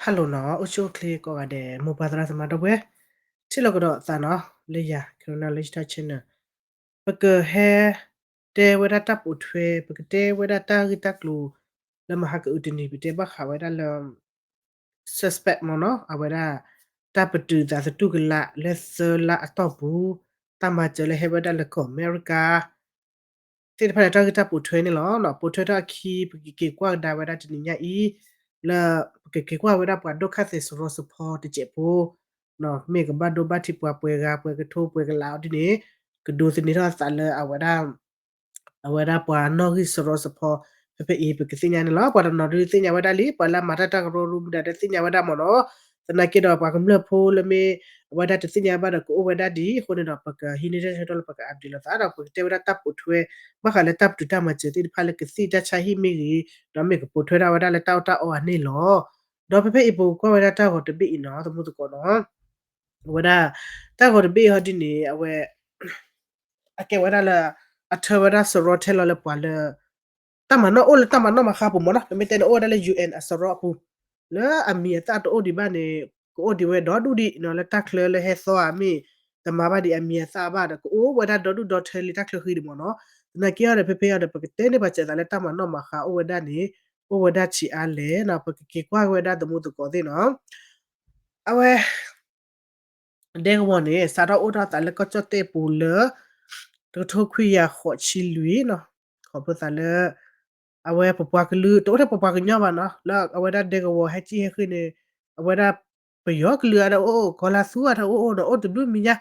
Hello နီၤ, အိၣ်ဆူၣ်အိၣ်ချ့ကိးဂၤဒဲး မိၢ်ပၢ်သရၣ်သမါဒီပုၢ်ဝဲၢ်, ထံၣ်လိာ်ကဒီးသးနီၤ လၢယၤ Karen Knowledge Talk Channel, ပကဟဲတဲဝဲဒၣ်တၢ်ပိာ်ထွဲ ပကတဲဝဲဒၣ်တၢ်ဂ့ၢ်တၢ်ကျိၤ လၢမဟါကအုးတနံၤ ပတဲဘၣ်ဃးဝဲဒၣ်လၢ suspect မ့ၢ်နီၤ, အဝဲဒၣ် တၢ်ပတုာ်သးသတူၢ်ကလာ်လၢသၢလါအတီၢ်ပူၤ, တၢ်မၤစၢၤလၢဟဲဝဲဒၣ်လၢကီၢ်အမဲရကၤ သ့ၣ်တဖၣ်န့ၣ် တၢ်ဂ့ၢ်တၢ်ပိာ်ထွဲန့ၣ်လီၤ. ပိာ်ထွဲထီၣ်အခံ ပကက့ၤကွၢ်ကဒါဝဲဒၣ်တနံၤညါအံၤ လၢ ပကက့ၤကွၢ်ဝဲဒၣ်ပှၤဒိၣ်ခါသဲးစရီစဖီတစဲးဖိ, မ့ၢ်ကဘၣ်ဒိဘၣ်ထံးပှၤပှဲၤဂၤ ပှဲၤကထိပှဲၤကလးအီၤဒ်န့ၣ်, ကဒိးသန့ၤထီၣ်အသးလၢအဝဲဒၣ် အဝဲဒၣ်ပှၤနီၣ်ဂံၢ်စရီစဖီ ဖဲဖဲအံၤ ပကသ့ၣ်ညါန့ၣ်လီၤ. ပှၤတနီၤဒုးသ့ၣ်ညါဝဲဒၣ်လံ, ပှၤလၢအမၤတၢ်တၢ်ကရၢကရိမူဒါဒီးသ့ၣ်ညါဝဲဒၣ်မ့ၢ်နီၤ, သနာ်က့ဒီးပှၤကမျၢၢ်ဖိလၢမ့ၢ် အဝဲဒၣ်တသ့ၣ်ညါဘၣ်ဒီး ကအိၣ်ဝဲဒၣ်ဒ်အံၤအဃိန့ၣ်ဒီး ပကဟံးန့ၢ်တၢ်ဆၢကတီၢ်လၢပက update လိာ်သးဒီး ပကတဲဝဲဒၣ်တၢ်ပိာ်ထွဲ ဘၣ်ဃးလၢတၢ်ပတုာ်တၢ်မၤစၢၤသ့ၣ်တဖၣ်လၢကသံၣ်တၢ်ဆါဟံၣ်မ့ၢ်ဂ့ၤ, ဒီးမ့ၢ်ကပိာ်ထွဲထီၣ်ဝဲဒၣ်လၢတၢ်အီၣ်တၢ်အီအန့ၣ်လီၤ. ဒီးဖဲဖဲအံၤပကကွၢ်ဝဲဒၣ်တၢ်ဂီၤတဘ့ၣ်အံၤနီၤ သမူသကိးနီၤ, အဝဲဒၣ် တၢ်ဂီၤတဘ့ၣ်အံၤဟီဒ်န့ၣ် အဝဲ အကဲဝဲဒၣ်လၢ အထၢဝဲဒၣ်စရီထဲလီၤလၢပှၤလၢ တၢ်မၤနီၣ်အိၣ်လၢတၢ်မၤနီၣ်မၤဃါပူၤမ့ၢ်နီၤ, ပမ့ၢ်တဲန့ၣ်အိၣ်ဝဲဒၣ်လၢ UN အစရီအပူၤ, လၢအမံၤအသၣ်တအိၣ်ဒံးဘၣ်န့ၣ် ကအိၣ်ဒံးဝဲဒီဒူၣ်ဒံးနီၤ, လၢတၢ်ချၢလၢဟဲသီဧါမ့ၢ် တမၤဘၣ်ဒံးအမံၤအသၣ်ဘၣ်ဒီး ကအိၣ်ဝဲဒၣ်ဒီဒူၣ်ဒီထၢလံတၢ်ချၢဃံဒံးမ့ၢ်နီၤ, သနာ်က့အီၤဒီးဖဲဖဲအံၤဒီး ပကတဲန့ၢ်ပာ်စၢၤသးလၢတၢ်မၤနီၣ်မၤဃါအိၣ်ဝဲဒၣ်န့ၣ် အိၣ်ဝဲဒၣ်ဆံးအါလဲၣ်နီၤ, ပကက့ၤကွၢ်ဝဲဒၣ်သမူသကိးသ့ၣ်နီၤ အဝဲ ဒဲကဝီၤန့ၣ် စးထီၣ်အိၣ်ထီၣ်သးလၢကီၢ်ကၠီၣ်တဲၣ်ပူၤလၢ တကထိခွံကယၤဃိးဆံလွံၢ်နီၤ, ခီဖျိသးလၢ အဝဲပပှၤကလုာ် တအိၣ်ထဲပပှၤကညီဘၣ်နီၤ, လၢအဝဲဒၣ်ဒဲကဝီၤဟဲကံၣ်ဟဲဃ့န့ၣ် အဝဲဒၣ်ပယီၤကလုာ်အါဒၣ်အိၣ် ကီၤလၤသူအါဒၣ်အိၣ်အိၣ်နီၤ, အိၣ်တဘျုးမံၤညါ,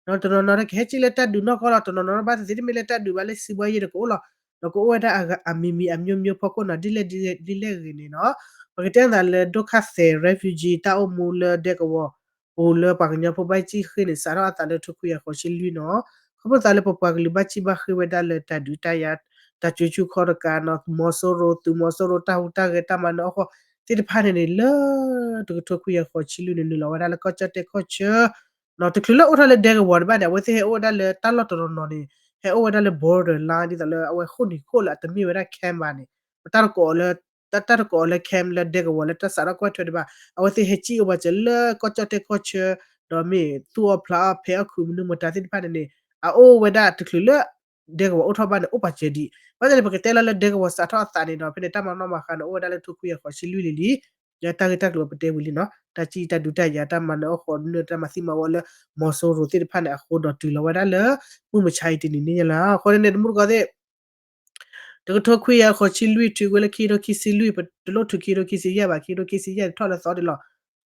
ဒီးတနီၤနီၤဒီးကဟဲကံၣ်လၢတၢ်ဒုးနီၢ်ကီၢ်လီၤ, တနီၤနီၤဒီးဘၣ်သ့ၣ်သ့ၣ်တမ့ၢ်လၢတၢ်ဒုးဘၣ်လၢစံးဘှါယ့ဒီးကအိၣ်လီၤ, ဒီးကအိၣ်ဝဲဒၣ်အမံၤမံၤအမျိုးမျိုးဖီခိၣ်နီၤ, ဒ်လဲၣ်ဒ်လဲၣ်ဂ့ၤန့ၣ်နီၤ, ပကတဲသးလၢ ဒိၣ်ခါသဲး refugee တၢ်အိၣ်မူလၢဒဲကဝီၤ ပူၤလၢပှၤကညီဖိဘၣ်ကံၣ်ဃ့န့ၣ် စးထီၣ်အသးလၢတကထိခွံကယၤဃိးဆံလွံၢ်နီၤ, ခီဖျိသးလၢပပှၤကလုာ်ဘၣ်ကံၣ်ဘၣ်ဃ့ဝဲဒၣ်လၢတၢ်ဒုးတၢ်ယၤ တၢ်ကၠိဆူၣ်ခီတကးနီၤ, မီၤစိရိၤ သုးမီၤစိရိၤ တၢ်ဟူးတၢ်ဂဲၤတၢ်မၤနၢၤအီၣ်ဃီသ့ၣ်တဖၣ်န့ၣ်န့ၣ် လၢတကထိခွံကယၤဃိးဆံလွံၢ်န့ၣ် နုာ်လီၤဝဲဒၣ်လၢကီၢ်ကၠီၣ်တဲၣ်ကီၢ်ဆၢ တချုးလၢအိၣ်ထီၣ်လၢဒဲကဝီၤဒံးဘၣ်န့ၣ် အဝဲသ့ၣ်ဟဲအိၣ်ဝဲဒၣ်လၢတၢ်လီၢ်တနီၤနီၤန့ၣ် ဟဲအိၣ်ဝဲဒၣ်လၢ border line ဒ်သိးလၢအဝဲဃိၣ်နံၤခိၣ်လၢအတမ့ၢ်ဝဲဒၣ် camp ဘၣ်န့ၣ် ပတၢ်တကိးလၢ တၢ်တကိးလၢ camp လၢဒဲကဝီၤလၢတၢ်စးထီၣ်ကွၢ်ထွဲဒံးဘၣ် အဝဲသ့ၣ်ဟဲကံၣ်အိၣ်ပှၤစၢၤလၢကီၢ်ကၠီၣ်တဲၣ်ကီၢ်ဆၢ ဒီးမ့ၢ်သူၣ်အီၣ်ဖျးအီၣ်ဖဲးအီၣ်ခုးမနုၤမတၤသ့ၣ်တဖၣ်န့ၣ်န့ၣ် အအိၣ်ဝဲဒၣ်တချုးလၢ ဒဲကဝီၤအိၣ်ထီၣ်ဘၣ်န့ၣ် အိၣ်ပှၤစၢၤဒံး ဘၣ်ဆၣ်န့ၣ် ပကတဲလီၤလၢဒဲကဝီၤစးထီၣ်အသးန့ၣ်ဒီး ဖဲန့ၣ်တၢ်မၤနီၣ်မၤဃါန့ၣ် အိၣ်ဝဲဒၣ်လၢတကထိခွံကယၤဃိးဆံလွံၢ်လံလံ လၢတၢ်ဂ့ၢ်တၢ်ကျိၤပတဲဝံၤလံနီၤ တၢ်ကံၣ်တၢ်ဒုးတၢ်ယၤတၢ်မၤနၢၤအီၣ်ဃီနၢၤတၢ်မၤသံမၤဝီလၢ မီၤစိရိၤသ့ၣ်တဖၣ်န့ၣ် အဃိဒီးတုၤလီၤဝဲဒၣ်လၢ မုၢ်မဆါအံၤတနံၤန့ၣ်လီၤ. အဃိန့ၣ် တမူတကိးသ့ၣ် တကထိခွံကယၤဃိးဆံလွံၢ် တုၤဝဲလၢခံကထိခံဆံလွံၢ် ပတလိၣ်ထုးခံကထိခံဆံယဲၢ်ဘၣ် ခံကထိခံဆံယဲၢ်ထီၣ်လၢသီဒံးလီၤ.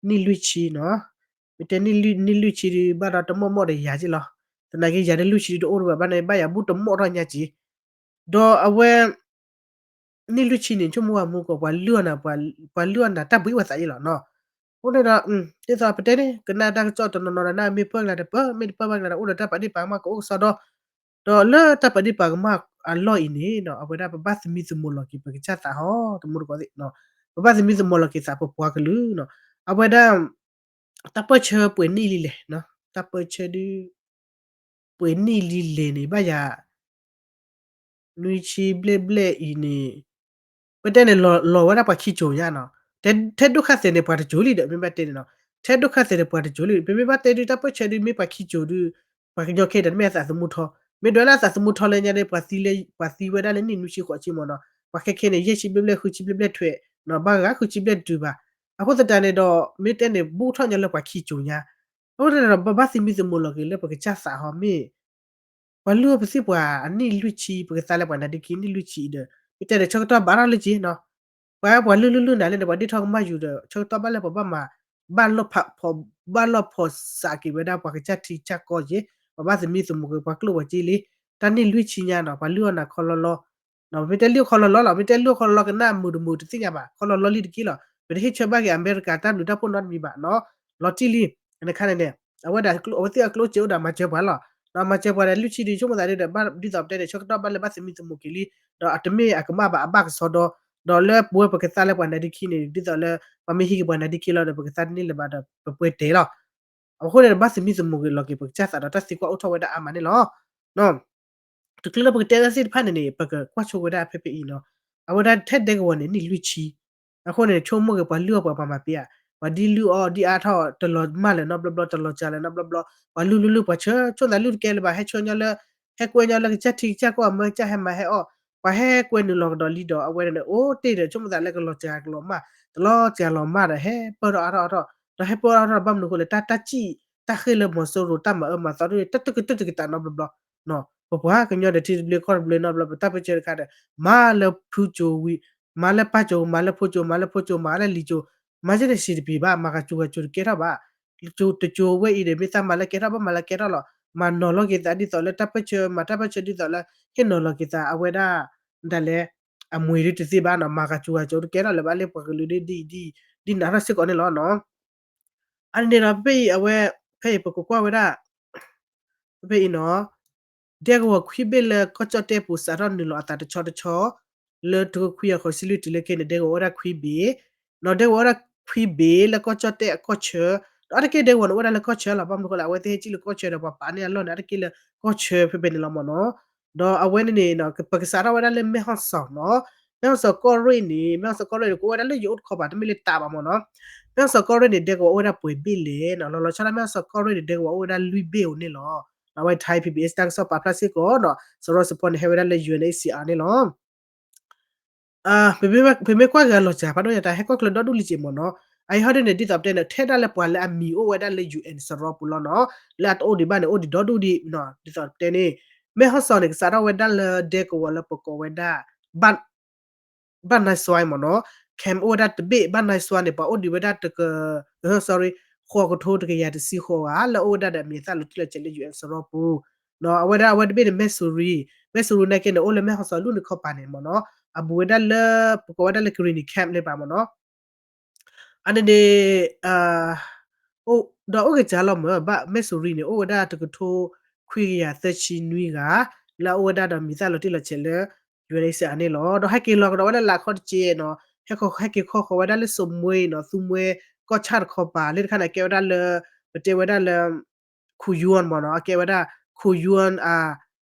နံၣ်လွံၢ်ဆံနီၤ မ့ၢ်တဲနံၣ်လွံၢ်ဆံဒံးဘၣ်ဒီးတမီၢ်မီၢ်ဒီးယၤက့လီၤ. သနာ်က့ယၤဒ်လွံၢ်ဆံဒံးတအိၣ်တဘၣ်ဘၣ်န့ၣ် ဘၣ်ယၤဘူၣ်တမီၢ်ထီၣ်ညါက့ ဒီးအဝဲ နံၣ်လွံၢ်ဆံန့ၣ် ဆိကမိၣ်ဝဲမူကီး ပှၤလုၢ်အီၣ်နၤ ပှၤလုၢ်အီၣ်နၤတၢ်ဘှံးဝဲသးယ့လီၤနီၤ. အဃိန့ၣ်ဒီး ဒ်သိးပတဲန့ၣ် ကနၣ်တၢ်ကစီၣ်တနီၤနီၤဒီး နမ့ၢ်ပၢၢ်ကလၤတပၢၢ် မ့ၢ်တပၢၢ်ဘၣ်ကလၤဒီး အိၣ်ဒီးတၢ်ပာ်ဒ့ၣ်ပာ်ကမၣ်ကအိၣ်ကစီဒီ ဒီးလၢတၢ်ပာ်ဒ့ၣ်ပာ်ကမၣ်အလီၢ်အံၤန့ၣ် အဝဲဒၣ်ပဘၣ်သမံသမိးလီၤက့ၤပကစၢ်သးဟီ တမူတကိးသ့ၣ် ပဘၣ်သမံသမိးလီၤက့ၤသးပပှၤကလုာ်နီၤ. အဝဲဒၣ် တၢ်ပၢၢ်ဆၢပှဲၤနံၣ်လံလဲၣ် တၢ်ပၢၢ်ဆၢဒုး ပှဲၤနံၣ်လံလဲၣ်န့ၣ် ဘၣ်ယၤ နွံဆံဘျဲၣ်ဘျဲၣ်အံၤန့ၣ် ပတဲန့ၣ် လီၤဝဲဒၣ်ပှၤခံကၠိၤညါနီၤ. ထဲဒိၣ်ခါသဲးန့ၣ် ပှၤတကၠိၤလံဒီး မ့ၢ်ဘၣ်တဲန့ၣ်နီၤ ထဲဒိၣ်ခါသဲးန့ၣ် ပှၤတကၠိၤလံ ပမ့ၢ်ဘၣ်တဲဒုး တၢ်ပၢၢ်ဆၢဒုး မ့ၢ်ပှၤခံကၠိၤဒုး ပှၤကညီခဲအံၤဒီး တမ့ၢ်အသးသမူထီ မ့ၢ်ဒွးလၢအသးသမူထီလၢညါန့ၣ် ပှၤသံဝဲဒၣ်လၢနံၣ်နွံဆံဃိးဆံမ့ၢ်နီၤ ပှၤခဲခဲန့ၣ် ယဲၢ်ဆံဘျဲၣ်ဘျဲၣ် ဃုဆံဘျဲၣ်ဘျဲၣ်ထွဲနီၤ ဘၣ်ဂၤဃုဆံဘျဲၣ်တုၤဘၣ်. အဃိသတးန့ၣ်ဒီး မ့ၢ်တဲန့ၣ် ဘူးထီၣ်ညီလၢပှၤခံကၠိၤညါ အဃိသတးဒီး ပဘၣ်သမံသမိးလီၤက့ၤလၢပကစၢ်သးဟီမ့ၢ် ပှၤလုၢ်အီၣ်ပသံၣ်ပှၤအနံၣ်လွံၢ်ဆံ ပကသါလၢပှၤနါဒ့ခံနံၣ်လွံၢ်ဆံအံၤဒီး မ့ၢ်တဲန့ၣ် ဆၢကတီၢ်ဘၣ်ထီၣ်လၢက့နီၤ ပှၤပှၤလုၢ်လုၢ်လုၢ်နၤလဲၣ်န့ၣ် ပှၤဒ့ၣ်ထီၣ်ကမၣ်ယူၤဒီး ဆၢကတီၢ်ဘၣ်လၢပဘၣ်မၤ ဘၣ်လီၢ်ဖးဖီ ဘၣ်လီၢ်ဖီစးက့ၤဝဲဒၣ်ပှၤကစၢ်ထံကစၢ်ကီၢ်က့ ပဘၣ်သမံသမိးက့ၤ ပှၤကျိၣ်ပှၤစ့လံ တၢ်နံၣ်လွံၢ်ဆံညါနီၤ ပှၤလုၢ်အီၣ်နၤခီလီလီ မ့ၢ်တဲလုၢ်ခီလီလီလီၤ မ့ၢ်တဲလုၢ်ခီလီလီကနၣ်မုာ်တမုာ်တသ့ၣ်ညါဘၣ် ခီလီလီလံတက့လီၤ ပတဟ့ၣ်ဆၢဘၣ်က့ၤအမဲရကၤတၢ်ဘျုးတၢ်ဖှိၣ်နီတမံၤဘၣ်နီၤ လီၤတံၢ်လံ နခါန့ၣ်န့ၣ် အဝဲဒၣ် အဝဲသ့ၣ်အကျိၣ်စ့အိၣ်ဒီးမၤစၢၤပှၤလီၤ ဒီးမၤစၢၤပှၤဒီးလွံၢ်ဆံဒုး ဆိကမိၣ်သးဒ်ဒီး ဒ်သိးပတဲန့ၣ် ဆၢကတီၢ်ဘၣ်လၢဘၣ်သမံသမိးက့ၤလံ ဒီးအတမ့ၢ်အကမၣ်ဘၣ်အဘၣ်ကစီဒီ ဒီးလၢပဝဲပကသါလၢပှၤနါဒ့ခံန့ၣ် ဒ်သိးလၢ ပှၤမ့ၢ်ဟံးက့ၤပှၤနါဒ့ခံလီၤဒီး ပကသါတန့ၢ်လၢၤဘၣ်ဒီး ပပှဲၤတဲာ်လီၤ အဃိန့ၣ် ဘၣ်သမံသမိးက့ၤလီၤက့ၤ ပကစၢ်သးဒီးတၢ်သံကွၢ်အိၣ်ထီၣ်ဝဲဒၣ်အါမးန့ၣ်လီၤ တချုးလၢပကတဲတၢ်သ့ၣ်တဖၣ်န့ၣ်န့ၣ် ပကကွၢ်ဆိဝဲဒၣ်ဖဲဖဲအံၤနီၤ အဝဲဒၣ်ထဲဒဲကဝီၤန့ၣ် နံၣ်လွံၢ်ဆံ အဃိန့ၣ် ဆိကမိၣ်က့ၤပှၤလုၢ်အီၣ်ပှၤပှၤမၤပ့အါ ပှၤဒ်လုၢ်အီၣ်ဒ်အါထီၣ် တလီၤမၢ်လၢၤနီတဘျီဘျီ တလီၤစှၤလၢၤနီတဘျီဘျီ ပှၤလုၢ်လုၢ်လုၢ် ပှၤဆၢဆိသးလုၢ်တကဲလၢၤဘၣ် ဟဲဆှၢညီလၢ ဟဲကွဲညီလၢကစၢ်ထံကစၢ်ကီၢ် အမၢကစၢ်ဟဲမၤဟဲအီၣ် ပှၤဟဲကွဲနုာ်လီၤကဒီးလံဒီး အဝဲဒၣ်န့ၣ် အိၣ်တ့ၢ်ဒီးဆိကမိၣ်သးလၢကလီၤစှၤကလီၤမၢ် တလီၤစှၤလီၤမၢ်ဒီး ဟဲပၢၢ်ထီၣ်အါထီၣ်အါထီၣ် ဒီးဟဲပၢၢ်ထီၣ်အါထီၣ် ဘၣ်မနုၤအဃိလဲၣ် တၢ်တၢ်စံၣ် တၢ်ဃ့ၢ်လၢမီၤစိရိၤ တၢ်မၤအၢမၤသီဒ်န့ၣ် တၢ်တကတၢၢ်တကတၢၢ်နီတဘျီဘျီ ပပှၤကညီဒီးထံသဘျ့ကီၢ်သဘျ့နီတဘျီ ပတၢ်ပၢဆှၢတခါဒီး မၤလၢဖုကၠိဝံၤ မၤလၢပၢ်ကၠိ မၤလၢဖိကၠိ မၤလၢဖိကၠိ မၤလၢလံာ်ကၠိ မၤကဲန့ၣ်စံးတပံၤဘၣ် မၤဂၤကၠိဂၤကၠိတကဲထီၣ်ဘၣ် တကၠိဝဲအံၤဒီး မ့ၢ်သးမၤလၢကဲထီၣ် ဘၣ်မၤလၢကဲထီၣ်လီၤ မၤနီၤလီၤက့ၤသးဒ်သိးလၢတၢ်ပၢဆှၢ မၤတၢ်ပၢဆှၢဒ်သိးလၢ ဟ့ၣ်နီၤလီၤက့ၤသးအဝဲဒၣ် ဒ်လဲၣ် အမှံၤဒ်တသ့ဘၣ်နီၤ မၤဂၤကၠိဂၤကၠိတကဲထီၣ်လၢၤဘၣ်လၢပှၤကလုာ်ဒ် ဒ်နၤထီၣ်စ့ၢ်ကီးန့ၣ်လီၤနီၤ အန့ၣ်ဒီးဖဲအံၤအဝဲ ဖဲအံၤပကကွၢ်ဝဲဒၣ် ဖဲအံၤနီၤ ဒဲကဝီၤခွံဘ့ၣ်လၢကီၢ်ကၠီၣ်တဲၣ်ပူၤ စးထီၣ်နုာ်လီၤအသးတဆီတဆီ လၢတကထိခွံကယၤဃိးဆံလွံၢ်တုၤလၢခဲအံၤန့ၣ် ဒဲကဝီၤအိၣ်ဝဲဒၣ်ခွံဘ့ၣ် ဒီးဒဲကဝီၤအိၣ်ဝဲဒၣ်ခွံဘ့ၣ်လၢကီၢ်ကၠီၣ်တဲၣ်အကီၢ်ဆၢ ဒီးအါတက့ၢ်ဒဲကဝီၤန့ၣ်အိၣ်ဝဲဒၣ်လၢကီၢ်ဆၢလီၤ ဘၣ်မနုၤအဃိလဲၣ် အဝဲသ့ၣ်ဟဲစံၣ်လၢကီၢ်ဆၢဒီးပှၤပာ်န့ၢ်အလီၢ်န့ၣ် အါတက့ၢ်လၢကီၢ်ဆၢဖဲဖဲန့ၣ်လီၤမ့ၢ်နီၤ ဒီးအဝဲန့ၣ်န့ၣ် ပကစးထီၣ်ဝဲဒၣ်လၢမဲၣ်ဟီၣ်စီၤနီၤ မဲၣ်ဟီၣ်စီၤကီၢ်ရ့ၣ်န့ၣ် မဲၣ်ဟီၣ်စီၤကီၢ်ရ့ၣ်န့ၣ် ကအိၣ်ဝဲဒၣ်လၢယအိၣ်တခီပၤ တမ့ၢ်လၢတးဘၣ်မ့ၢ်နီၤ မဲၣ်ဟီၣ်စီၤကီၢ်ရ့ၣ်န့ၣ် ဒဲကဝီၤအိၣ်ဝဲဒၣ်ပှဲၤဘ့ၣ်လဲၣ်နီၤ လီၤလီၤဆီဒၣ်မဲၣ်ဟီၣ်စီၤကီၢ်ရ့ၣ်န့ၣ် ဒဲကဝီၤအိၣ်ဝဲဒၣ်လွံၢ်ဘ့ၣ်ဧိၤန့ၣ်လီၤ အဝဲ Thai PBS တၢ်ကစီၣ်ပာ်ဖျါစ့ၢ်ကီးနီၤ စရီစဖီန့ၣ် ဟဲဝဲဒၣ်လၢ UNHCR န့ၣ်လီၤ ပမ့ၢ်ကွၢ်က့ၤအလီၤစှၤဖးဒိၣ်ညါ တၢ်ဟဲကီၢ်ချၢဒီဒူၣ်လံစ့ၢ်မ့ၢ်နီၤ အအံၤဟီဒ်န့ၣ် ဒ်သိးပတဲန့ၣ် ထဲဒၣ်လၢပှၤလၢအမံၤအိၣ်ဝဲဒၣ်လၢ UN စရီပူၤလီၤနီၤ လၢအတအိၣ်ဒံးဘၣ်န့ၣ် အိၣ်ဒံးဒီဒူၣ်ဒံး ဒ်သိးပတဲန့ၣ် မဲၣ်ဟီၣ်စီၤန့ၣ် ကစးထီၣ်ဝဲဒၣ်လၢဒဲကဝီၤလၢပကိးဝဲဒၣ် ဘၣ်နၢ်စွါမ့ၢ်နီၤ camp အိၣ်ဝဲဒၣ်တဘ့ၣ် ဘၣ်နၢ်စွါန့ၣ် ပှၤအိၣ်ဒံးဝဲဒၣ်တက sorry ဃိးကထိတကယၤတဆံဃိးဂၤ လၢအအိၣ်ဝဲဒၣ်ဒီးအမံၤအသၣ်လီၤတံၢ်လီၤဆဲးလၢ UN စရီပူၤ အဝဲဒၣ်အဝဲတဘ့ၣ်န့ၣ် မဲၣ်စူၤရံ မဲၣ်စူၤရံနာ်က့န့ၣ် အိၣ်လၢမဲၣ်ဟီၣ်စီၤလွံၢ်နံၣ်ခီပၤန့ၣ်မ့ၢ်နီၤ အဘူးဝဲဒၣ်လၢ ပကိးဝဲဒၣ်လၢ Karenni camp လၢၤဘၣ်မ့ၢ်နီၤ အန့ၣ်န့ၣ် ဒီးအိၣ်ကစၢ်လီၤမ့ၢ် ဘၣ်မဲၣ်စူၤရံန့ၣ် အိၣ်ဝဲဒၣ်တကထိခွံကယၤသၢဆံနွံဂၤ လၢအအိၣ်ဝဲဒၣ်ဒီးမံၤသၣ်လီၤတံၢ်လီၤဆဲးလၢ ယူအဲၣ်အ့ၣ်စ့ၣ်အန့ၣ်လီၤ. ဒီးဟဲက့ၤလီၤကဒီးဝဲဒၣ်လၢခီတက့ၢ်နီၤ ဟဲက့ၤခီဃီၤဝဲဒၣ်လၢစိးမွ့နီၤ သူမွဲကီၢ်ဆၣ်တခီပၤ လၢတခါန့ၣ် အကဲဝဲဒၣ်လၢ ပတဲဝဲဒၣ်လၢ ခူယူၣ်မ့ၢ်နီၤ အကဲဝဲဒၣ် ခူယူၣ်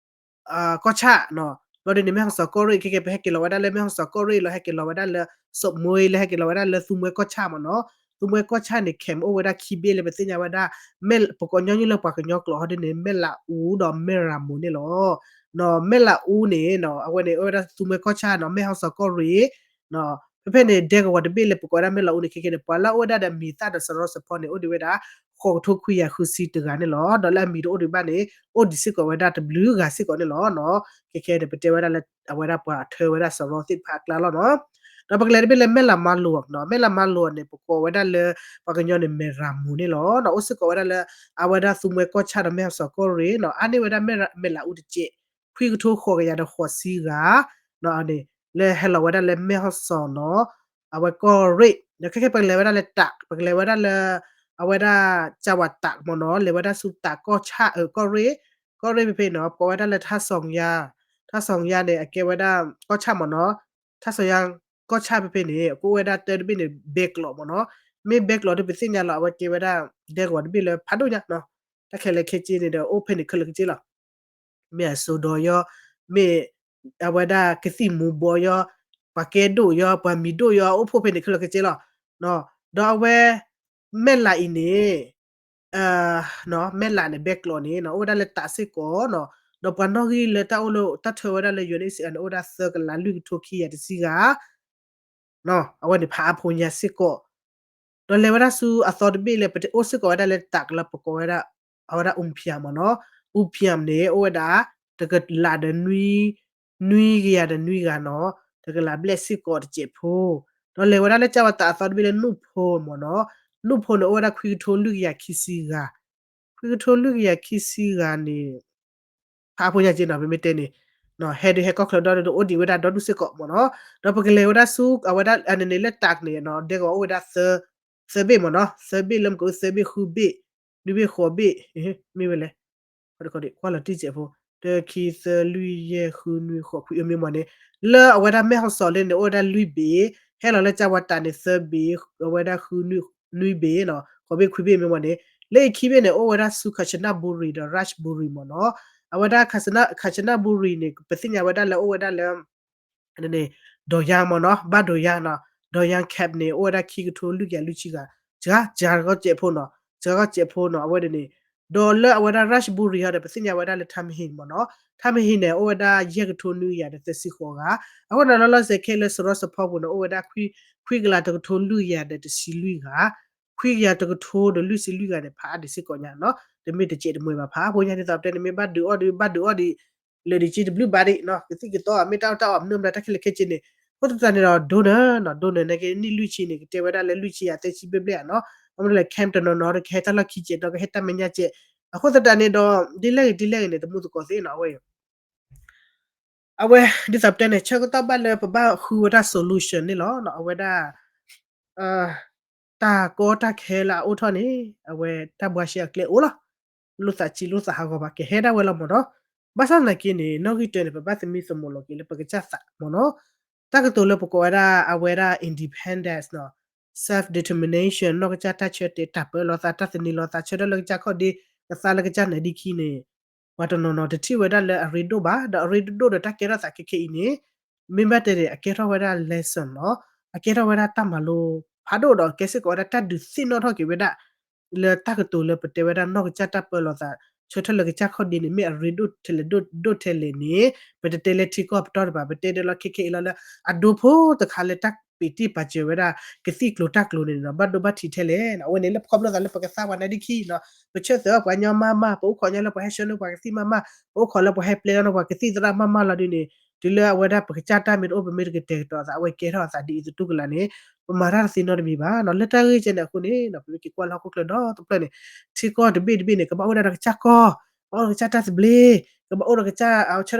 ကီၢ်ဆၣ်နီၤ ဘျီဒ်န့ၣ် မဲၣ်ဟီၣ်စီၤကီၢ်ရ့ၣ် ခဲကဲ ပဟဲက့ၤလီၤဝဲဒၣ်လၢမဲၣ်ဟီၣ်စီၤကီၢ်ရ့ၣ်လီၤ ဟဲက့ၤလီၤဝဲဒၣ်လၢ စိးမွ့လၢဟဲက့ၤလီၤဝဲဒၣ်လၢသူမွဲကီၢ်ဆၣ်မ့ၢ်နီၤ သူမွဲကီၢ်ဆၣ်န့ၣ် camp အိၣ်ဝဲဒၣ်ခံဘ့ၣ်လၢပသ့ၣ်ညါဝဲဒၣ် ပကိးညီနုၢ်လၢပှၤကညီကျိာ်ဟီဒ်န့ၣ် မဲၣ်လးအူဒီးမဲၣ်ရၤမူန့ၣ်လီၤ. နီၤ မဲၣ်လးအူန့ၣ်နီၤ အဝဲန့ၣ်အိၣ်ဝဲဒၣ်သူမွဲကီၢ်ဆၣ်နီၤ မဲၣ်ဟီၣ်စီၤကီၢ်ရ့ၣ် ဖဲဖဲန့ၣ် ဒဲကဝီၤတဘ့ၣ်လၢပကိးဝဲဒၣ်မဲၣ်လးအူန့ၣ် ခဲကဲန့ၣ် ပှၤလၢအအိၣ်ဝဲဒၣ်ဒီးမံၤသၣ်ဒီးစရီစဖီန့ၣ် အိၣ်ဒံးဝဲဒၣ် ဃိးကထိခွံကယၤဃုဆံတဂၤန့ၣ်လီၤ. ဒီးလၢအမံၤတအိၣ်ဒံးဘၣ်န့ၣ် အိၣ်ဒံးစ့ၢ်ကီးဝဲဒၣ်တဘျုးဂၤစ့ၢ်ကီးန့ၣ်လီၤ. ခဲကဲန့ၣ် ပတဲဝဲဒၣ်လၢ အဝဲဒၣ်ပှၤထၢဝဲဒၣ်စရီသ့ၣ်တဖၣ်အကျါလီၤနီၤ. ဒီးပကလဲၤတဘ့ၣ်လၢမဲၣ်လးမါလိာ်နီၤ မဲၣ်လးမါလိာ်န့ၣ် ပကိးဝဲဒၣ်လၢ ပှၤကညီန့ၣ် မဲၣ်ရၤမူန့ၣ်လီၤ. အိၣ်စ့ၢ်ကီးဝဲဒၣ်လၢ အဝဲဒၣ်သူမွဲကီၢ်ဆၣ်ဒီးမဲၣ်ဟီၣ်စီၤကီၢ်ရ့ၣ်နီၤ အါန့ၢ်ဝဲဒၣ်မဲၣ်လးအူတကဲး ခွံကထိဃိးကယၤဒီးဃိးဆံဂၤ လၢဟဲလီၤဝဲဒၣ်လၢမဲၣ်ဟီၣ်စီၤနီၤ အဝဲကီၢ်ရ့ၣ် ဒီးခဲကဲပကလဲၤဝဲဒၣ်လၢတး ပကလဲၤဝဲဒၣ်လၢ အဝဲဒၣ်ကၢ်ဝးတးမ့ၢ်နီၤ လဲၤဝဲဒၣ်ဆူတးကီၢ်ဆၣ် ကီၢ်ရ့ၣ် ကီၢ်ရ့ၣ်ဖဲဖဲနီၤ ပကိးဝဲဒၣ်လၢ ထါစီၤယါ ထါစီၤယါန့ၣ် အကဲဝဲဒၣ်ကီၢ်ဆၣ်မ့ၢ်နီၤ ထါစီၤယါ ကီၢ်ဆၣ်ဖဲဖဲန့ၣ် ကအိၣ်ဝဲဒၣ်တၢတဘ့ၣ်န့ၣ် ဘဲကျိးမ့ၢ်နီၤ မ့ၢ်ဘဲကျိးဒီးပသ့ၣ်ညါလီၤ အဝဲကဲဝဲဒၣ် ဒဲကဝီၤတဘ့ၣ်လၢဖးဒိၣ်ညါနီၤ တၢ်ခဲလၢာ်ခဲဆ့န့ၣ်ဒီး အိၣ်ဖဲန့ၣ်ခဲလၢာ်ခဲဆ့လီၤ. မ့ၢ်အစိဒီးယီၤ မ့ၢ်အဝဲဒၣ်ကသံၣ်မူၤဘှီးယီၤ ပှၤကဲဒိၣ်ယီၤ ပှၤမံၤဒိၣ်ယီၤ အိၣ်ဖှိၣ်ဖဲန့ၣ်ခဲလၢာ်ခဲဆ့လီၤ. ဒီးအဝဲ မဲၣ်လးအံၤန့ၣ် မဲၣ်လးန့ၣ် ဘဲကျိးန့ၣ် အိၣ်ဝဲဒၣ်လၢတးစ့ၢ်ကီးနီၤ ဒီးပှၤနီၣ်ဂံၢ်လၢတၢ်အိၣ်လၢတၢ်ထၢဝဲဒၣ်လၢ ယူအဲၣ်အ့ၣ်စ့ၣ်အန့ၣ် အိၣ်ဝဲဒၣ်သၢကလးလွံၢ်ကထိခံကယၤတဆံဂၤ အဝဲန့ၣ်ဖးအါဖိညါစ့ၢ်ကီး ဒီးလဲၤဝဲဒၣ်ဆူအသီတဘ့ၣ်လၢပအိၣ်စ့ၢ်ကီးဝဲဒၣ်လၢတးကလၢပကိးဝဲဒၣ် အဝဲဒၣ် အူဖၠၣ်မ့ၢ်နီၤ အူဖၠၣ်န့ၣ် အိၣ်ဝဲဒၣ် တကလးဒီး နွံကယၤဒီးနွံဂၤနီၤ တကလးဘျဲၣ်စ့ၢ်ကီးတစဲးဖိ ဒီးလဲၤဝဲဒၣ်လၢကၢ်ဝးတးအသီတဘ့ၣ်လၢနူၢ်ဖိမ့ၢ်နီၤ နူၢ်ဖိန့ၣ် အိၣ်ဝဲဒၣ်ခွံကထိလွံၢ်ကယၤခံဆံဂၤ ခွံကထိလွံၢ်ကယၤခံဆံဂၤန့ၣ် ဖးအါဖိညါက့နီၤ ပမ့ၢ်တဲန့ၣ် ဟဲဒုးဟဲကီၢ်ချၢဒီဒူၣ်ဒီး အိၣ်ဒံးဝဲဒၣ်ဒီဒူၣ်စ့ၢ်ကီးမ့ၢ်နီၤ ဒီးပကလဲၤဝဲဒၣ်ဆူ အဝဲဒၣ်အန့ၣ်န့ၣ်လၢတးန့ၣ်နီၤ ဒဲကဝီၤအိၣ်ဝဲဒၣ် သၢဘ့ၣ်မ့ၢ်နီၤ သၢဘ့ၣ်လၢမ့ၢ်ကအိၣ်သၢဘ့ၣ်ဃုဘ့ၣ် နွံဘ့ၣ်ဃိးဘ့ၣ် မ့ၢ်ဝဲလဲၣ် ကွၢ်လီၤတံၢ်စဲးဖိ တၢ ခံ သၢ လွံၢ် ယဲၢ် ဃု နွံ ဃိး ခွံ အမ့ၢ်မ့ၢ်န့ၣ် လၢအဝဲဒၣ်မဲၢ်ဟီၣ်စီၤလၢန့ၣ် အိၣ်ဝဲဒၣ်လွံၢ်ဘ့ၣ် ဟဲလီၤလၢကၢ်ဝးတးန့ၣ် သၢဘ့ၣ် အဝဲဒၣ်ဃု နွံဘ့ၣ်နီၤ ဃိးဘ့ၣ်ခွံဘ့ၣ်မ့ၢ်မ့ၢ်န့ၣ် လၢအံၤခံဘ့ၣ်န့ၣ် အိၣ်ဝဲဒၣ်ဆူ Kanchanaburi ဒီး Ratchaburi မ့ၢ်နီၤ အဝဲဒၣ် Kanchanaburi န့ၣ် ပသ့ၣ်ညါဝဲဒၣ်လၢအိၣ်ဝဲဒၣ်လၢ ဒိးယါမ့ၢ်နီၤ ဘၣ်ဒိးယါနီၤ ဒိးယါ camp န့ၣ် အိၣ်ဝဲဒၣ်ခံကထိလွံၢ်ကယၤလွံၢ်ဆံဂၤ စှၤ စှၤဂီၢ်စဲးဖိနီၤ, စှၤဂီၢ်စဲးဖိနီၤ အဝဲဒၣ်န့ၣ်, ဒီးလၢအဝဲဒၣ် Rajbari ဟီဒီး ပသ့ၣ်ညါဝဲဒၣ်လၢ Tamerlane မ့ၢ်နီၤ, Tamerlane န့ၣ် အိၣ်ဝဲဒၣ်ယဲၢ်ကထိနွံကယၤဒီးသၢဆံဃိးဂၤ, အဃိန့ၣ်လီၤလီၤဆဲးခဲလၢ Sarosh ဖီပူၤန့ၣ် အိၣ်ဝဲဒၣ် ခွံကလးတကထိလွံၢ်ကယၤဒီးတဆံလွံၢ်ဂၤ, ခွံကယၤတကထိဒီးလွံၢ်ဆံလွံၢ်ဂၤန့ၣ် ဖးအါဒံးစ့ၢ်ကီးညါနီၤ, တမ့ၢ်တစဲးတမှဲၤဘၣ် ဖးအါဖိညါဒ်သိးပတဲန့ၣ် မ့ၢ်ဘၣ်ဒုးအီၣ်ဒုး ဘၣ်ဒုးအီၣ်ဒံး လၢာ်ဒံးက့တဘျုးဘၣ်ဒံးနီၤ, ကသံၣ်ကသီမ့ၢ်တၢ်အီၣ်တၢ်အီမနုၤမတၤတၢ်ခဲလၢာ်ခဲဆ့န့ၣ်, အဃိသတးန့ၣ်ဒီး donor နီၤ, donor နာ်က့နံၣ်လွံၢ်ဆံန့ၣ် ကတဲဝဲဒၣ်လၢလွံၢ်ဆံယၤသၢဆံဘျဲၣ်ဘျဲၣ်ဧါနီၤ, အမ့ၢ်လၢ camp တနီၤနီၤဒီးကဟဲတၢ်လီၢ်ခံစဲး ဒီးကဟဲတၢ်မဲာ်ညါစဲး, အဃိသတးန့ၣ်ဒီး ဒ်လဲၣ်ဂ့ၤဒ်လဲၣ်ဂ့ၤန့ၣ် တမူသကိးသ့နီၤ အဝဲ အဝဲ ဒ်သိးပတဲန့ၣ် ဆၢကတီၢ်ဘၣ်လၢပဘၣ်ဃုဝဲဒၣ် solution န့ၣ်လီၤ. အဝဲဒၣ် တၢ်ကီတၢ်ခဲလၢအအိၣ်ထီၣ်န့ၣ် အဝဲတၢ်ဘှါရှဲအကျဲအိၣ်လီၤ. လိၣ်သးစံးလိၣ်သးဟးဂီၤဘၣ် ကဟဲဒၣ်ဝဲလီၤမ့ၢ်နီၤ. ဘၣ်ဆၣ်သနာ်က့န့ၣ် နီၣ်ဂံၢ်တၢန့ၣ် ပဘၣ်သမံသမိးလီၤက့ၤလၢပကစၢ်သးမ့ၢ်နီၤ. တၢ်ကတိၤလၢပကိးဝဲဒၣ် အဝဲဒၣ် independence နီၤ, self determination နီၢ်ကစၢ်တၢ်ဆၢတဲာ်တၢ်ပၢလီၤသး တၢ်သန့ၤလီၤသး ဆၢထၢၣ်လၢကစၢ်ခီၣ်ဒ့ ကသါလၢကစၢ်နၢၤဒံခံန့ၣ် ပှၤတနီၤနီၤတထံၣ်ဝဲဒၣ်လၢအရ့ဒိၣ်ဘၣ်, ဒီးအရ့ဒိၣ်ဒီးတၢ်ကဲထီၣ်သးခဲခဲအံၤန့ၣ် မ့ၢ်ဘၣ်တဲန့ၣ် အကဲထီၣ်ဝဲဒၣ် lesson လီၤ. အကဲထီၣ်ဝဲဒၣ်တၢ်မၤလိဖးဒိၣ်ဒီးကဲစ့ၢ်ကီးဝဲဒၣ်တၢ်ဒုးသ့ၣ်နီၣ်ထီၣ်က့ၤဝဲဒၣ် လၢတၢ်ကတိၤလၢပတဲဝဲဒၣ်နီၢ်ကစၢ်တၢ်ပၢလီၤသး ဆၢထၢၣ်လၢကစၢ်ခီၣ်ဒ့န့ၣ် မ့ၢ်အရ့ဒိၣ်ထဲလဲၣ်ဒိၣ်ထဲလဲၣ်န့ၣ် ပတတဲလၢထံကီၢ်ပတီၢ်တပၤ ပတဲဒၣ်လၢခဲခဲအံၤလီၤလၢ အဒိဖိတခါလၢတၢ်ပံးတံၢ်ပာ်စၢၤဝဲဒၣ် ကသံၣ်ကျိၤတၢ်ကျိၤန့ၣ်နီၤ ဘၣ်ဒိဘၣ်ထံးထဲလဲၣ်နီၤ. အဝဲန့ၣ်လၢပခီဖျိသးလၢပကသါပှၤနၢၤဒံခံနီၤ ပဆၢသၢအီၣ်ပှၤညီမးမး ပအိၣ်ခိးညီလၢပှၤဟဲဆှၢန့ၢ်ပှၤကသံၣ်မးမး ပအိၣ်ခိးလၢပှၤဟဲပျဲလီၤန့ၢ်ပှၤကသံၣ်သရၣ်မးမးလီၤဒ်န့ၣ် တုၤလၢအဝဲဒၣ်ပကစၢ်တၢ်မ့ၢ်တအိၣ် ပမ့ၢ်တကတဲာ်ကတီၤသး အဝဲကဲထီၣ်အသးဒ်အံၤသတူၢ်ကလာ်န့ၣ် ပမၤတၢ်တသ့နီတမံၤဘၣ်နီၤ. လၢတၢ်ဂ့ၢ်ကဲန့ၣ်အဃိန့ၣ် ပမ့ၢ်က့ၤကွၢ်လၢဟီၣ်ခိၣ်ချၢဒီတဖျၢၣ်န့ၣ် ထံကီၢ်တဘ့ၣ်တဘ့ၣ်န့ၣ် ကဘၣ်အိၣ်ဝဲဒၣ်ကစၢ်ကီၢ် ကဘၣ်အိၣ်ဒီးကစၢ်တၢ်သဘျ့ ကဘၣ်အိၣ်ဒီးကစၢ်ဆၢထၢၣ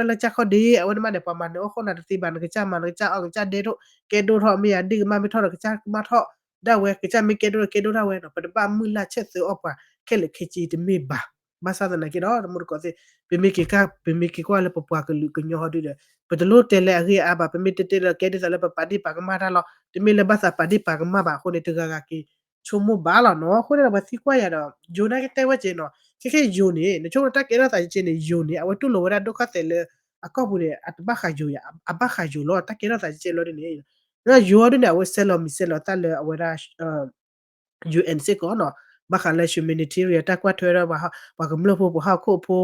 ်လၢကစၢ်ခီၣ်ဒ့ အဝဲန့ၣ်မးန့ၣ် ပှၤမၤနၢၤအီၣ်ဃီနၤတသ့ဘၣ် နကစၢ်မၤနကစၢ်အီၣ် ကစၢ်ဒဲဒိၣ် ကဲဒိၣ်ထီၣ် မ့ၢ်ယၤဒ့ၣ်ကမၣ်မ့ၢ်ထီၣ်ဒီးကစၢ်ကမၣ်ထီၣ် ဒၣ်ဝဲ ကစၢ်မ့ၢ်ကဲဒိၣ်ဒီးကဲဒိၣ်ဒၣ်ဝဲနီၤ ပတဘၣ်မုၢ်လၢ်ဆၢသၢအီၣ်ပှၤခဲလၢာ်ခဲဆ့တမ့ၢ်ဘၣ်. ဘၣ်ဆၣ်သနာ်က့ဒီး တမူတကိးသ့ၣ် ပမ့ၢ်က့ၤက ပမ့ၢ်က့ၤကွၢ်လၢပပှၤကလုာ်ကညီဟီဒုဒီး ပတလိၣ်တဲလၢအဂ့ၢ်အါဘၣ် ပမ့ၢ်တဲတဲဒီးကဲဒ်သိးလၢပပာ်ဒ့ၣ်ပာ်ကမၣ်တၢ်လီၤ တမ့ၢ်လၢဘၣ်သးပာ်ဒ့ၣ်ပာ်ကမၣ်ဘၣ်အဃိန့ၣ် တဂၤဂၤက့ၤဆိကမိၣ်ဘၣ်လီၤနီၤ. အဃိန့ၣ်ဒီးပှၤသံကွၢ်ယၤဒီး ယိၤန့ၣ်ကတဲဝဲက့ၤနီၤ ခဲခဲယိၤန့ၣ် နဆိကမိၣ်တၢ်ကဲထီၣ်သးကဲန့ၣ် ယိၤန့ၣ် အဝဲတူၢ်လိာ်ဝဲဒၣ်ဒိၣ်ခါသဲးလၢ အကီၢ်ပူၤန့ၣ် အတဘၣ်ဃးယိၤယၤ အဘၣ်ဃးယိၤလီၤ တၢ်ကဲထီၣ်သးကဲလီၤဒ်န့ၣ် ယိၤဒ်န့ၣ် အဝဲဆဲးလီၤမံၤဆဲးလီၤသၣ်လၢအဝဲဒၣ် ယူဢၢၼ်ၣ် စ့ၢ်ကီးနီၤ ဘၣ်ဃးလၢ humanitarian တၢ်ကွၢ်ထွဲဒီး ပှၤကမျၢၢ်ဖိ ပှၤဟီၣ်ခိၣ်ဖိ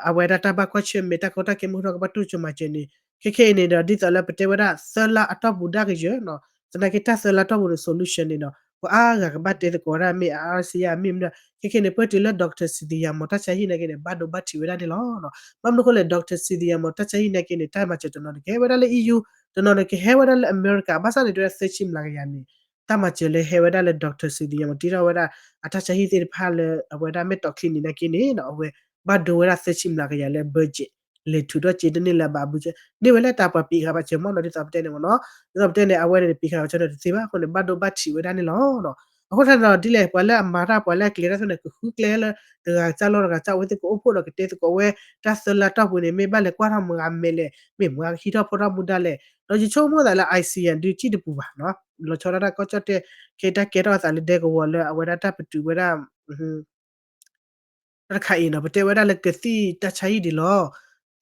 အဝဲဒၣ်တၢ်ဘၣ်ကွၢ်ဆၢၣ်မဲာ် တၢ်ကီတၢ်ခဲမုၢ်ထီၣ်ကဘၣ်တူၢ်စိမၤစၢၤန့ၣ် ခဲခဲအံၤန့ၣ်ဒီး ဒ်သိးလၢပတဲဝဲဒၣ် သၢလါအတီၢ်ပူၤဒၣ်ကယၢၤနီၤ သနာ်က့တၢ်သၢလါတီၢ်ပူၤန့ၣ် solution န့ၣ်နီၤ ပှၤအါဂၤကဘၣ်တဲသကိးဝဲဒၣ်မ့ၢ် အါအါစံယါမ့ၢ်မနုၤ ခဲခဲန့ၣ် ပၢၢ်တုၤလၢ doctor စံသယၤမီၤ တၢ်ဆါဟံၣ်နာ်က့န့ၣ် ဘၣ်ဒိဘၣ်ထံးဝဲဒၣ်န့ၣ်လီၤ. ဘၣ်မနုၤအဃိလဲၣ် doctor စံသယၤမီၤ တၢ်ဆါဟံၣ်နာ်က့န့ၣ် တၢ်မၤစၢၤတနီၤန့ၣ် ကဟဲဝဲဒၣ်လၢ EU တနီၤန့ၣ် ကဟဲဝဲဒၣ်လၢအမဲရကၤ ဘၣ်ဆၣ်န့ၣ် တဲဝဲဒၣ်သၢဆံမျးကယၤန့ၣ် တၢ်မၤစၢၤလၢဟဲဝဲဒၣ်လၢ doctor စံသယၤမီၤ တ့ထီၣ်ဝဲဒၣ် အတၢ်ဆါဟံၣ်သ့ၣ်တဖၣ်လၢ အဝဲဒၣ်မဲာ်တီၢ်ချံန့ၣ်နာ်က့န့ၣ် အဝဲဘၣ်ဒိဝဲဒၣ်သၢဆံမျးကယၤလၢ budget လဲၤထုးထီၣ်စ့တန့ၢ်လၢၤဘၣ် budget န့ၢ်ဝဲလၢတၢ်ပှၤပံးဃာ်ပာ်စၢၤမီၢ်နီၤ ဒ်သိးပတဲန့ၣ်မီၢ်နီၤ ဒ်သိးပတဲန့ၣ် အဝဲန့ၣ်ပံးဃာ်ပာ်စၢၤန့ၣ်တသ့ဘၣ်အဃိန့ၣ် ဘၣ်ဒိဘၣ်ထံးဝဲဒၣ်န့ၣ်လီၤ. အဃိသတးဒီးဒ်လဲၣ် ပှၤလၢအမၤတၢ်ပှၤလၢအကျဲၤတၢ်သ့ၣ်န့ၣ် ကဃုကျဲလၢ တဂၤကစၢ်လီၢ်တဂၤကစၢ် အဝဲသ့ၣ်ကအိၣ်ဖှိၣ်ဒီးကတဲသကိးဝဲ တၢ်သၢလါတီၢ်ပူၤန့ၣ် မ့ၢ်ဘၣ်လဲၤကွၢ်ထီၣ်မုၢ်ဂၤမဲာ်လဲၣ် မ့ၢ်မုၢ်ဂၤကဟံးထီၣ်ဖီထီၣ်မူဒါလဲၣ် ဒီးယဆိကမိၣ်သးလၢ ASEAN ဒုးစံၣ်တပူၤဘၣ်နီၤ လီၤဆီဒၣ်တၢ်ကီၢ်ကၠီၣ်တဲၣ် ခဲတၢ်ကဲထီၣ်အသးလၢဒဲကဝီၤလၢအဝဲဒၣ်တၢ်ပတုာ်ဝဲဒၣ် တၢ်တခါအံၤနီၤ ပတဲဝဲဒၣ်လၢကသံၣ်တၢ်ဆါဟံၣ်ဒံးလီၤ.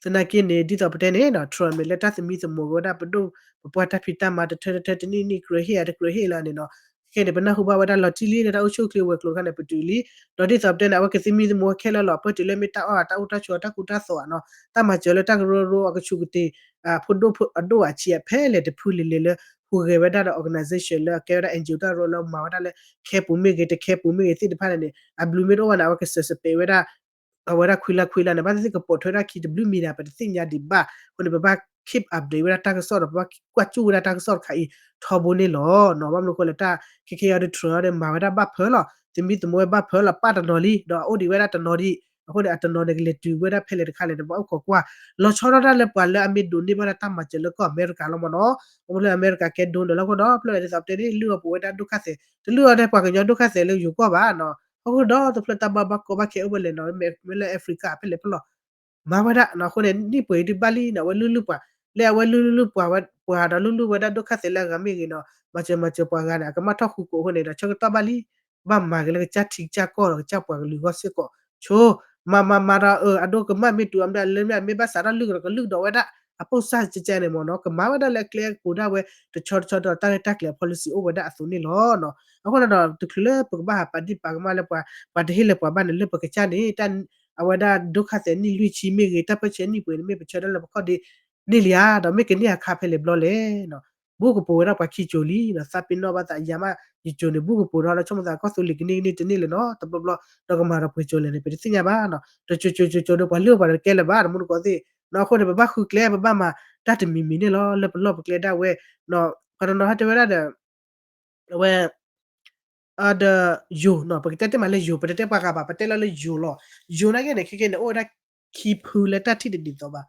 သနာ်က့န့ၣ် ဒ်သိးပတဲန့ၣ်နီၤ Trump မ့ၢ်လၢတၢ်သမံသမိးက့ၤဝဲဒၣ်ပဒိၣ်ပပှၢ်တၢ်ဖံးတၢ်မၤတထၢတထၢတနံၣ်နံၣ် ကြၢးဟ့ၣ်အတကြၢးဟ့ၣ်လီၤန့ၣ်နီၤ ခဲန့ၣ် ပနၢ်ဟူဘၣ်ဝဲဒၣ်လီၤတံၢ်လံလၢတၢ်အိၣ်ဆူၣ်အိၣ်ချ့ဝဲၤကျိၤတခါန့ၣ် ပတုာ်လံ ဒီးဒ်သိးပတဲန့ၣ် အဝဲကသမံသမိးခဲလၢာ်လီၤ ပၢၢ်တုၤလၢမ့ၢ်တၢ်အီၣ် တၢ်အိၣ်တၢ်ဆိး တၢ်ကူတၢ်သိးနီၤ တၢ်မၤစၢၤလၢတၢ်ကရၢကရိအကဆူးကတ့ၢ် ဖိဒိၣ်အဒိၣ်အဆံးအဖဲလဲၣ်တဖုလဲၣ်လဲၣ်လၢ ဟူးဂဲၤဝဲဒၣ်ဒီး organization လၢအကဲဝဲဒၣ် NGO တၢ်ရၢလၢမၤဝဲဒၣ်လၢ ခဲပူၤမ့ၢ်ဂ့ၤ တခဲပူၤမ့ၢ်ဂ့ၤသ့ၣ်တဖၣ်န့ၣ်န့ၣ် အဘျုးမ့ၢ်တအိၣ်ဘၣ်န့ၣ် အဝဲကစၢၢ်စပဲးဝဲဒၣ် အဝဲဒၣ်ခွံလါခွံလါန့ၣ် ဘၣ်သ့ၣ်သ့ၣ်ကပိာ်ထွဲဒၣ်ခံတဘျုးမံၤဒၣ် ပတသ့ၣ်ညါဒံးဘၣ် အဃိန့ၣ် ပဘၣ် keep update ဝဲဒၣ်တၢ်ကစီၣ်ဒီး ပဘၣ်ကွၢ်ကၠူၣ်ဝဲဒၣ်တၢ်ကစီၣ်တခါအံၤ ထီဘိန့ၣ်လီၤနီၤ ဘၣ်မနုၤအဃိလဲၣ် တၢ်ခဲခဲအံၤဒီး Trump ဒီးမၤဝဲဒၣ်ဘၣ်ဖၢလီၤ သမံသမိးဝဲဘၣ်ဖၢလီၤ ပာ်တနီၤလံ ဒီးအအိၣ်ဒံးဝဲဒၣ်တနီၤဒံး အဃိန့ၣ် အတနီၤန့ၣ်ကလဲၤတုၤဝဲဒၣ်ဖဲလဲၣ်တခါလဲၣ်န့ၣ် ပဘၣ်အိၣ်ခိးကွၢ် လီၤဆီဒၣ်တၢ်လၢပှၤလၢအမ့ၢ်ဒိးန့ၢ်ဘၣ်တၢ်မၤစၢၤလၢကီၢ်အမဲရကၤလီၤမ့ၢ်နီၤ အဃိလၢအမဲရကၤကဲဒိၣ်န့ၣ်လီၤအဃိဒီး ဖျၢၣ်ဒ်သိးပတဲန့ၣ် လုၢ်အီၣ်ပှဲၤဝဲဒၣ်ဒိၣ်ခါသဲး တလုၢ်အီၣ်ဒၣ်ပှၤကညီဒိၣ်ခါသဲးလၢယိၤကီၢ်ဘၣ်နီၤ အဃိဒီးတဖျၢၣ်တၢ်ဘၣ်ဘၣ်ကီဘၣ်ခဲအိၣ်ဖဲလဲၣ်နီၤ မ့ၢ်လၢ Africa ဖဲလဲၣ်ဖဲလဲၣ် မၤဝဲဒၣ်နီၤ အဃိန့ၣ် နံၣ်ပှဲၤအံၤဒုးဘၣ်လံနီၤ အဝဲလုၢ်လုၢ်ပှၤ လၢအဝဲလုၢ်လုၢ်လုၢ်ပှၤဝဲ ပှၤဒီးလုၢ်လုၢ်ဝဲဒၣ်ဒိၣ်ခါသဲးလၢအဂၤမ့ၢ်ဂ့ၤနီၤ မၤစၢၤမၤစၢၤပှၤဂၤန့ၣ် အကမၣ်ထီၣ်ဃူကိးအဃိန့ၣ်ဒီး ဆၢကတီၢ်ဘၣ်လံ ဘၣ်မၤက့ၤလၢကစၢ်ထံကစၢ်ကီၢ်ဒီးကစၢ်ပှၤကလုာ်အဂီၢ်စ့ၢ်ကီး ဆိ မၤမၤမၤဒီး အဒိကမၣ်မ့ၢ်တုၤအမ့ၢ်လၢမ့ၢ်မ့ၢ်ဘၣ်စးထီၣ်လုၢ်ကဒီးကလုၢ်ဒီးဝဲဒၣ် အပိၢ်စၢ်ကကဲန့ၣ်မ့ၢ်နီၤ ကမၤဝဲဒၣ်လၢအကျဲအကပူၤဒၣ်ဝဲ တဆီတဆီဒီးတၢ်ရဲၣ်တၢ်ကျဲၤအ policy အိၣ်ဝဲဒၣ်အသိးန့ၣ်လီၤ. အဃိန့ၣ်ဒီး တချုးလၢပကဘၣ်ဟးပာ်ဒံၣ်ပာ်ကမၣ်လၢပှၤ ပှၤတဟ့ၣ်လၢပှၤဘၣ်န့ၣ် လၢပကစၢ်န့ၣ် အဝဲဒၣ်ဒိခါသဲးနံၣ်လွံၢ်ဆံမ့ၢ်ဂ့ၤ တၢ်ပၢၢ်ဆၢနံၣ်ပှဲၤန့ၣ်မ့ၢ် ပဆၢထၢၣ်လၢပခီၣ်ဒ့န့ၣ်လံဧါ ဒီးမ့ၢ်ကန့ၢ်အခါဖဲလဲၣ်ဘျီလဲၣ် ဘူးကပိာ်ဝဲဒၣ်ပှၤခံကၠိၤလံဒီး သးပ့ၤနီၣ်ဘၣ်သးယၤမး ယကၠိၤန့ၣ် ဘူးကပိာ်ဒီး လၢဆိကမိၣ်သးကီၢ်သူလ့ၤကန့ၢ်ကန့ၢ်တန့ၢ်လၢၤနီၤ တဘျီဘျီ ဒီးကမၤဒီးပှဲၤကၠိၤလဲၣ်န့ၣ် ပတသ့ၣ်ညါဘၣ်နီၤ တကၠိၤကၠိၤကၠိၤကၠိၤဒီး ပှၤလုၢ်ပှၤတကဲလၢၤဘၣ် တမူတကိးသ့ၣ်နီၤ အဃိန့ၣ် ပဘၣ်ဃုကျဲ ပဘၣ်မၤတၢ်တမံၤမံၤန့ၣ်လီၤ လၢပလီၢ်ပကျဲဒၣ်ဝဲနီၤ ပှၤတနီၤဟဲတဲဝဲဒၣ်ဒီး အဝဲ ဒီးယိၤနီၤ ပကတဲတ့ၢ်မးလၢယိၤ ပတတဲပှၤဂၤဘၣ် ပတဲလီၤလၢယိၤလီၤ ယိၤနာ်က့န့ၣ် ခဲကဲန့ၣ် အိၣ်ဝဲဒၣ်ခံဖုလၢတၢ်ထံၣ်တဒ်သိးဘၣ်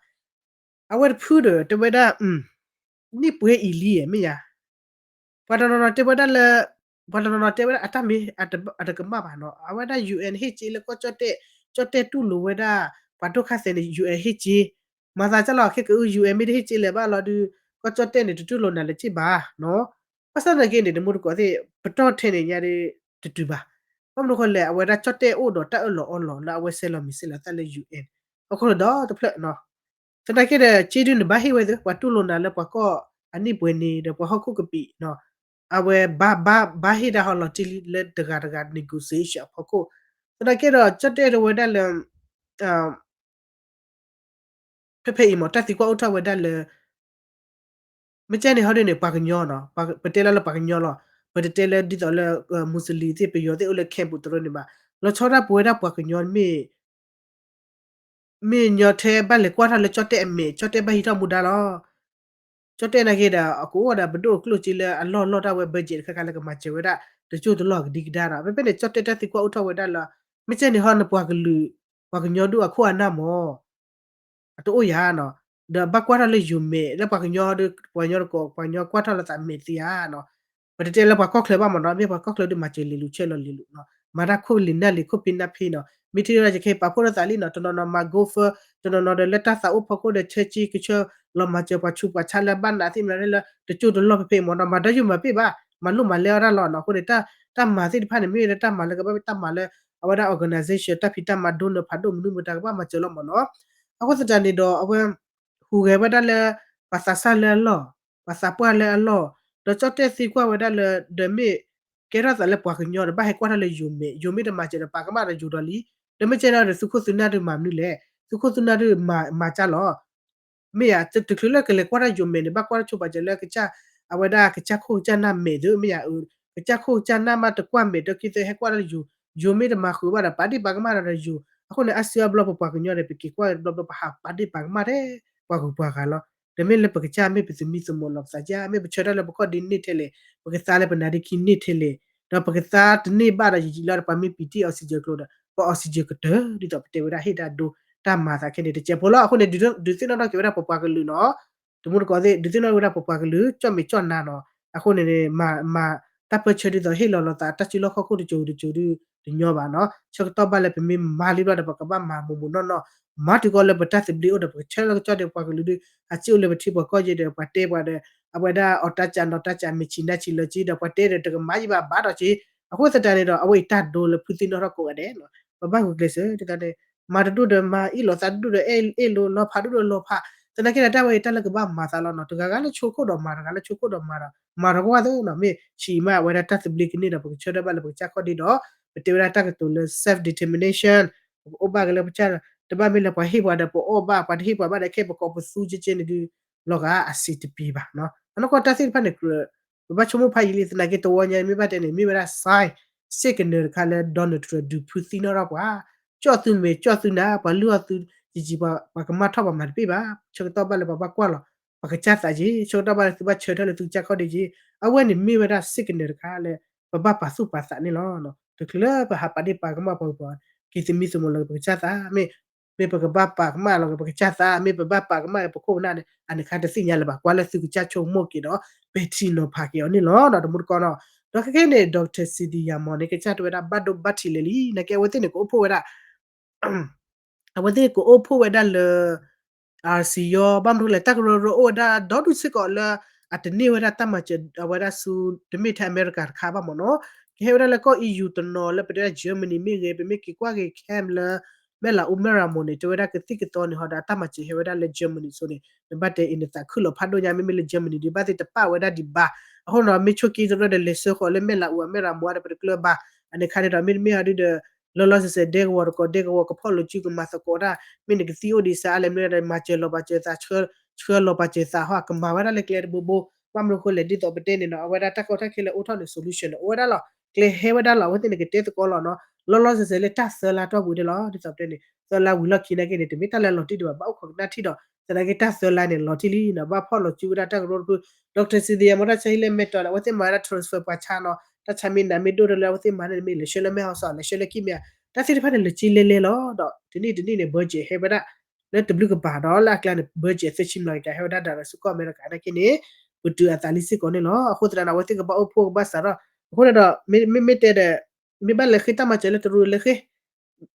အဝဲတဖုဒီး တဲဝဲဒၣ် နံၣ်ပှဲၤအံၤလံမ့ၢ်ယါ ပှၤတနီၤနီၤတဲဝဲဒၣ်လၢ ပှၤတနီၤနီၤတဲဝဲဒၣ်အတၢ်မ့ၢ် အတကမၣ်ဘၣ်နီၤ အဝဲဒၣ် ယူၣ်အ့ၣ် ဟ့ၣ်က့ၤလၢကီၢ်ကၠီၣ်တဲၣ် ကၠီၣ်တဲၣ်တူၢ်လိာ်ဝဲဒၣ် ပှၤဒိၣ်ခါသဲးန့ၣ် ယူၣ်အ့ၣ် ဟ့ၣ်က့ၤ မၤသးကၢ်လီၤ ခဲကအု ယူၣ်အ့ၣ် မ့ၢ်တဟ့ၣ်က့ၤလၢၤဘၣ်လီၤဒီး ကီၢ်ကၠီၣ်တဲၣ်န့ၣ် တတူၢ်လိာ်နၤလၢၤဘၣ်နီၤ ဘၣ်ဆၣ်သနာ်က့န့ၣ် တမူတကိးသ့ၣ် ပတီၢ်ထဲန့ၣ်ညါဒီး တတုၤဘၣ် ဘၣ်မနုၤဃိလဲၣ် အဝဲဒၣ်ကၠီၣ်တဲၣ်အိၣ်ဒီးတၢ်အၢၣ်လီၤအီလီၤလၢအဝဲဆဲးလီၤမံၤဆဲးလီၤသးလၢ ယူၣ်အ့ၣ် အဃိန့ၣ်ဒီးတဖျၢၣ်နီၤ သနာ်က့ဒီး က့ဒုန့ၣ်ဘၣ်ဟ့ၣ်ဝဲသု ပှၤတူၢ်လိာ်နၤလၢပှၤကီၢ်အနံၣ်ပှဲၤန့ၣ်ဒီးပှၤဟီၣ်ခိၣ်ကပံာ်နီၤ အဝဲဘၣ် ဘၣ် ဘၣ်ဟ့ၣ်တၢ်ဟီလီၤတံၢ်လံလၢတဂၤတဂၤ negotiation အဖီခိၣ် သနာ်က့ဒီး ကၠီၣ်တဲၣ်တဝဲဒၣ်လၢ ဖဲဖဲအံၤမ့ၢ် တၢ်သံကွၢ်အိၣ်ထီၣ်ဝဲဒၣ်လၢ မ့ၢ်ကဲန့ၣ်ဟီဒ်န့ၣ် ပှၤကညီနီၤ ပတဲလၢလၢပှၤကညီလီၤ ပတတဲလၢဒ်သိးလၢ မူစလံသ့ၣ် ပယီၤသ့ၣ်အိၣ်လၢ camp ပူၤတရၢန့ၣ်ဘၣ် လီၤဆီဒၣ်ပဝဲဒၣ်ပှၤကညီမ့ၢ် မ့ၢ်ညီထဲဘၣ်လဲၤကွၢ်ထီၣ်လၢကၠီၣ်တဲၣ်အမဲာ် ကၠီၣ်တဲၣ်ဘၣ်ဟံးထီၣ်မူဒါလီၤ ကၠီၣ်တဲၣ်နာ်က့ဒီး အကအိၣ်ဒီးပဒိၣ်အကျိၣ်စ့လၢအလီၢ်လီၢ်တၢ်ဝဲ budget တခါခါလၢကမၤစၢၤဝဲဒၣ် တကၠိၢ်တလီၢ်ကဒံကဒါဒီး ဖဲဖဲန့ၣ် ကၠီၣ်တဲၣ်တၢ်သံကွၢ်အိၣ်ထီၣ်ဝဲဒၣ်လၢ မ့ၢ်ကဲန့ၣ်ဟီနပှၤကလုာ် ပှၤကညီဒုးအခိၣ်အနၢ်မ့ၢ် အတအိၣ်ယၤနီၤ ဒီးဘၣ်ကွၢ်ထီၣ်လၢယိၤမဲာ် လၢပှၤကညီဒီး ပှၤကညီတကိး ပှၤကညီကွၢ်ထီၣ်လီၤသးမဲာ်သ့ဧါနီၤ ပတတဲလၢပှၤကီၢ်ချၢဘၣ်မ့ၢ်နီၤ မ့ၢ်ပှၤကီၢ်ချၢဒုးမၤစၢၤလံာ်လူၤဆဲးလီၤလံာ်လူၤနီၤ မၤတၢ်ခိၣ်လံာ်နၢ်လံာ်ခိၣ်ဖံနၢ်ဖံနီၤ မ့ၢ်ထံၣ်ဒီးယကဟဲပာ်ဖှိၣ်ထီၣ်သးလံနီၤ တနီၤနီၤမၤ go fur တနီၤနီၤဒီးလၢတၢ်သးအိၣ်ဖီခိၣ်ဒီး ဆၢကံကဆၢ လီၤမၤစၢၤပှၤဆူးပှၤဆါလၢအဘၣ်နးသ့ၣ်မနုၤလၢ တကၠိၢ်တလီၢ်ဖဲဖဲအံၤမ့ၢ်နီၤ မၤဒီးယိၤမၤပ့ၢ်ဘၣ် မၤလိၣ်မၤလဲအီၣ်ဒၣ်လီၤနီၤ အဃိန့ၣ် တၢ်မၤသ့ၣ်တဖၣ်န့ၣ် မ့ၢ်ဝဲဒၣ်တၢ်မၤလၢကဘၣ်တၢ်မၤလၢ အဝဲဒၣ် organization တၢ်ဖံးတၢ်မၤ ဒိနၢၤဖးဒိၣ်မနုၤမတၤကဘၣ်မၤစၢၤလီၤမ့ၢ်နီၤ အဃိသတးန့ၣ်ဒီး အဝဲ ဟူးဂဲၤဝဲဒၣ်လၢ ပှၤသးစၢ်လၢအလီၢ် ပှၤသးပှၢ်လၢအလီၢ် ဒီးကၠီၣ်တဲၣ်သံကွၢ်ဝဲဒၣ်လၢ ဒီးမ့ၢ်ကဲထီၣ်သးလၢပှၤကညီဒီး ဘၣ်ဟဲကွၢ်ထီၣ်လၢယိၤမဲာ် ယိၤမ့ၢ်တမၤစၢၤဒီးပာ်ကမၣ်ဒီးယိၤဒီးလံ ဒီးမ့ၢ်ကဲထီၣ်ဒီးသုးခိၣ်သုးနၢ်ဒုးမၤမနုၤလဲၣ် သုးခိၣ်သုးနၢ်ဒုးမၤစၢၤလီၤ မ့ၢ်ယါ တချုးလၢကလဲၤကွၢ်ထီၣ်ယိၤမဲာ်န့ၣ် ဘၣ်ကွၢ်ထီၣ်ဆိပာ်စၢၤလၢကစၢ် အဝဲဒၣ်ကစၢ်ခိၣ်ကစၢ်နၢ်မဲာ်သု မ့ၢ်ယါ ကစၢ်ခိၣ်ကစၢ်နၢ်မးတကွၢ်မဲာ် ဒီးခံသၢဟဲကွၢ်ထီၣ်ယိၤ ယိၤမ့ၢ်တမၤဃုာ်ဘၣ်ဒီး ပာ်ဒ့ၣ်ပာ်ကမၣ်ဒီးယိၤ အဃိန့ၣ် အါစုအါဘျီပပှၤကညီန့ၣ် ပက့ၤကွၢ်တဘျီဘျီ ပဟးပာ်ဒ့ၣ်ပာ်ကမၣ်ထဲ ပှၤဂုၤပှၤဂၤလီၤ ဒီးမ့ၢ်လၢပကစၢ်မ့ၢ်ပသမံသမိးလီၤပသးကဲ မ့ၢ်ပဆၢထၢၣ်လၢပခီၣ်ဒ့န့ၢ်ထဲလဲၣ် ပကသါလၢပနါဒ့ခံန့ၢ်ထဲလဲၣ် ဒီးပကသါတန့ၢ်ဘၣ်ဒီးယံာ်ယံာ်လီၤဒီး ပှၤမ့ၢ်ပံာ်တ့ၢ် oxygen ကျိဒီး ပ oxygen ကတၢၢ် ဒ်သိးပတဲဝဲဒၣ်ဟ့ၣ်တၢ်ဒိတၢ်မၤသးခဲန့ၣ် တစဲးဖိလီၤ အဃိန့ၣ် ဒုးသ့ၣ်နီၣ်ထီၣ်က့ၤဝဲဒၣ်ပပှၤကလုာ်နီၤ တမူတကိးသ့ၣ် ဒုးသ့ၣ်နီၣ်ဝဲဒၣ်ပပှၤကလုာ် ကၠီၣ်မဲာ်ကၠီၣ်နါနီၤ အဃိန့ၣ် မၤ တၢ်ပၢၢ်ဆၢဒ်သိးဟ့ၣ်လီၤလိာ်သး တၢ်စုလီၢ်ခီၣ်ခိၣ်တစိၤတစိၤဒုးတညီဘၣ်နီၤ ဆၢကတီၢ်ဘၣ်လၢပမ့ၢ်မၤလံဘျီဒီး ပကဘၣ်မၤမိၢ်မိၢ်နီၢ်နီၢ် မၤတုၤကီးလၢပတၢ်သဘျ့အိၣ်ဒီး ပကဆၢလၢကစၢ်ဒီးပှၤကလုာ်ဒုး ဟးစံၣ်အိၣ်လၢပထံပှၤကီၢ်ယဲဒီး ပှၤတဲပှၤဒီး အဝဲဒၣ်အီၣ်တၢ်ကၢနီၤတၢ်ကၢ မ့ၢ်ဆံးနၢ်ဆံးလၢက့ဒီး ပှၤတဲဒီးတကမၤယံဘၣ်ဘၣ်ဒီးက့ အဃိသတးန့ၣ်ဒီး အဝဲအံၤတၢ်ဒိလၢဖုသ့ၣ်နီၣ်ထီၣ်ကိးဂၤဒဲးနီၤ ပဘၣ်ဂုာ်ကျဲးစၢး ဒ်သိးန့ၣ် မၤတဒူၣ်ဒီးမၤ အ့ၣ်လိာ်သးတဒူၣ်ဒီး အ့ၣ်လိာ် လီၤဖးတဒူၣ်ဒီးလီၤဖး သနာ်က့ဒီး တၢ်ဝဲအံၤတၢ်လၢကဘၣ်မၤသးလီၤနီၤ တဂၤဂၤလၢဆိခိၣ်ဒီးမၤ တဂၤလၢဆိခိၣ်ဒီးမၤဒီး မၤတဝီသ့နီၤ မ့ၢ်ဆံးမး အဝဲဒၣ်တၢ်သဘျ့ကန့ၢ်ဒီး ပကဆၢထၢၣ်ဘၣ်လၢပကစၢ်ခီၣ်ဒ့ဒီး ပတဲဝဲဒၣ်တၢ်ကတိၤလၢ self determination ပကအိၣ်ဘၣ်က့ၤလၢပကစၢ် တဘၣ်မ့ၢ်လၢပှၤဟ့ၣ်ပှၤဒီးပအီၣ်ဘၣ် ပှၤတဟ့ၣ်ပှၤဘၣ်ဒီး ခဲပကိးပသူက့က့န့ၣ်ဒုး လီၤဂာ်အစံးတပံၤဘၣ်နီၤ အနီၢ်ကီၢ်တၢ်သ့ၣ်တဖၣ်န့ၣ် ကြၢး ပဘၣ်ဆိကမိၣ်ဖးယံာ်လံ သနာ်က့တဝီညါမ့ၢ်ဘၣ်တဲန့ၣ် မ့ၢ်ဝဲဒၣ် sign စ့ၢ်ကနၢၤတခါလၢ Donald Trump ဒုးဖုသံနီၣ်ထီၣ်ပှၤ ကၠီၣ်သုမဲာ်ကၠီၣ်သုနါ ပှၤလုၢ်အီၣ်သုယံာ်ယံာ် ပှၤကမၣ်ထီၣ်ပှၤမၤတပ့ၢ်ဘၣ် ဆၢကတီၢ်ဘၣ်လၢပှၤဘၣ်ကွၢ်လီၤ ပကစၢ်သးက့ ဆၢကတီၢ်ဘၣ်လၢသုဘၣ်ဆၢထၢၣ်လၢသုကစၢ်ခီၣ်ဒ့က့ အဝဲန့ၣ်မ့ၢ်ဝဲဒၣ်စ့ၢ်ကနၢၤတခါလၢ ပဘၣ်ပာ်သူၣ်ပာ်သးန့ၣ်လီၤ တချုးလၢပဟးပာ်ဒ့ၣ်ပာ်ကမၣ်ပှၤဂုၤပှၤဂၤ က့ၤသမံသမိးလီၤက့ၤပကစၢ်သး မ့ၢ် မ့ၢ်ပကဘၣ်ပာ်ကမၣ်လီၤက့ၤပကစၢ်သး မ့ၢ်ပဘၣ်ပာ်ကမၣ်က့ၤပခိၣ်ပနၢ်န့ၣ် အန့ၣ်ခါတသ့ၣ်ညါလၢၤဘၣ် ကွၢ်လၢသုကစၢ်ဆိကမိၣ်က့ၤဒီး ပဲာ်ထံနီၤဖးက့ၤအီၤန့ၣ်လီၤ တမူတကိးနီၤ ဒီးခဲကနံၣ်န့ၣ် Doctor Siddhi Yamon န့ၣ် ကစၢ်တဲဝဲဒၣ်ဘၣ်ဒိဘၣ်ထံးလၢာ်လံ နာ်က့အဝဲသ့ၣ်န့ၣ် ကအိၣ်ဖှိၣ်ဝဲဒၣ် အဝဲသ့ၣ်ကအိၣ်ဖှိၣ်ဝဲဒၣ်လၢ အစံယီ ဘၣ်မနုၤလဲၣ် တၢ်ကရၢကရိအိၣ်ဝဲဒၣ်ဒီဒူၣ်စ့ၢ်ကီးလၢ အတန့ၢ်ဝဲဒၣ်တၢ်မၤစၢၤ အဝဲဒၣ်ဆူ တမ့ၢ်ထဲအမဲရကၤတခါဘၣ်မ့ၢ်နီၤ ကဟဲဝဲဒၣ်လၢကီၢ် E U တနီၤလၢပတဲဝဲဒၣ် Germany မ့ၢ်ဂ့ၤ ပမ့ၢ်က့ၤကွၢ်က့ၤ camp လၢ မဲၢ်လးအူမဲၢ်ရမိၤန့ၣ် တဲဝဲဒၣ်ကသံၣ်ကသီန့ၣ် ဟီဒီးအတၢ်မၤစၢၤဟဲဝဲဒၣ်လၢ Germany ဆိန့ၣ် နဘၣ်တဲအံၤ နသးခုလီၤဖးဒိၣ်ညါ မ့မ့ၢ်လၢ Germany ဒုး ဘၣ်သ့ၣ်တပာ်ဝဲဒၣ်ဒံးဘၣ်. အဃိန့ၣ်ဒီး မ့ၢ်ဆိက့သရၢဒီးလဲၤဆှၢဃီၤလၢမဲၢ်လးအူအမဲၢ်ရမိၤဒီး ပတကျၢၤဘၣ်. အန့ၣ်ခါန့ၣ်ဒီး မ့တမ့ၢ်ဟီဒုဒီး လီၤလီၤဆဲးဆဲး ဒဲကဝီၤတကိး ဒဲကဝီၤကဖီၣ်လိာ်စုကမၤသကိးတၢ် မ့ၢ်နကသံၣ်အိၣ်ဒံးစးအါလဲၣ် မ့ၢ်ဒီး မၤစၢၤလီၤပာ်စၢၤသး ဆှၢလီၤပာ်စၢၤသးဟီ ကမၤဝဲဒၣ်လၢကျဲတဘိဘိ. ဘၣ်မနုၤအဃိလဲၣ် ဒ်သိးပတဲန့ၣ်နီၤ အဝဲဒၣ်တၢ်ကီတၢ်ခဲလၢအိၣ်ထီၣ်န့ၣ် solution န့ၣ် အိၣ်ဝဲဒၣ်လီၤ. ကျဲဟဲဝဲဒၣ်လီၤ အဝဲသ့ၣ်န့ၣ်ကတဲသကိးလီၤနီၤ. လီၤလီၤဆဲးဆဲးလၢတၢ်သၢလါတီၢ်ပူၤန့ၣ်လီၤ. ဒ်သိးပတဲန့ၣ် သၢလါဝံၤလီၢ်ခံနာ်က့န့ၣ် တမ့ၢ်တၢ်လၢလီၤတံၢ်ဒံးဘၣ် ဘၣ်အိၣ်ခိးကနၣ်ထံၣ်ဒီး သနာ်က့တၢ်သၢလါန့ၣ် လီၤတံၢ်လံနီၤ ဘၣ်ဖီၣ်လိာ်စုဝဲဒၣ်တၢ်ကရၢတဖု Doctor Cynthia မ့ၢ်တၢ်ဆါဟံၣ်လၢမဲၢ်တီၤန့ၣ် အဝဲသ့ၣ်မၤဝဲဒၣ်transferပှၤဆါနီၤ တၢ်ဆါမ့ၢ်နးမ့ၢ်ဒိၣ်ဒီးလၢအဝဲသ့ၣ်မၤန့ၣ် မ့ၢ်လဲၤဆှၢလၢမဲၢ်ဟီၣ်စီၤ လဲၤဆှၢလၢခံမ့ၢ်ဧါ တၢ်သ့ၣ်တဖၣ်န့ၣ် လၢကၠ့လဲလဲလီၤဒီး တနံၣ်တနံၣ်န့ၣ် budget ဟဲဝဲဒၣ် လၢတဘျုးကပၤဒီးလၢအကျါန့ၣ် budget သၢဆံမျးကယၤဟဲဝဲဒၣ်ဒီး စ့ၢ်ကီးအမဲရကၤနာ်က့န့ၣ် ပတုာ်အသးလံစ့ၢ်ကီးန့ၣ်လီၤ. အဃိသတးန့ၣ် အဝဲသ့ၣ်ကဘၣ်အိၣ်ဖှိၣ်ကဘၣ်စးထီၣ် အဃိန့ၣ်ဒီး မ့မ့ၢ်တဲဒီး မ့ၢ်ဘၣ်လဲၤဃ့တၢ်မၤစၢၤလၢတရူးလဲၤဃ့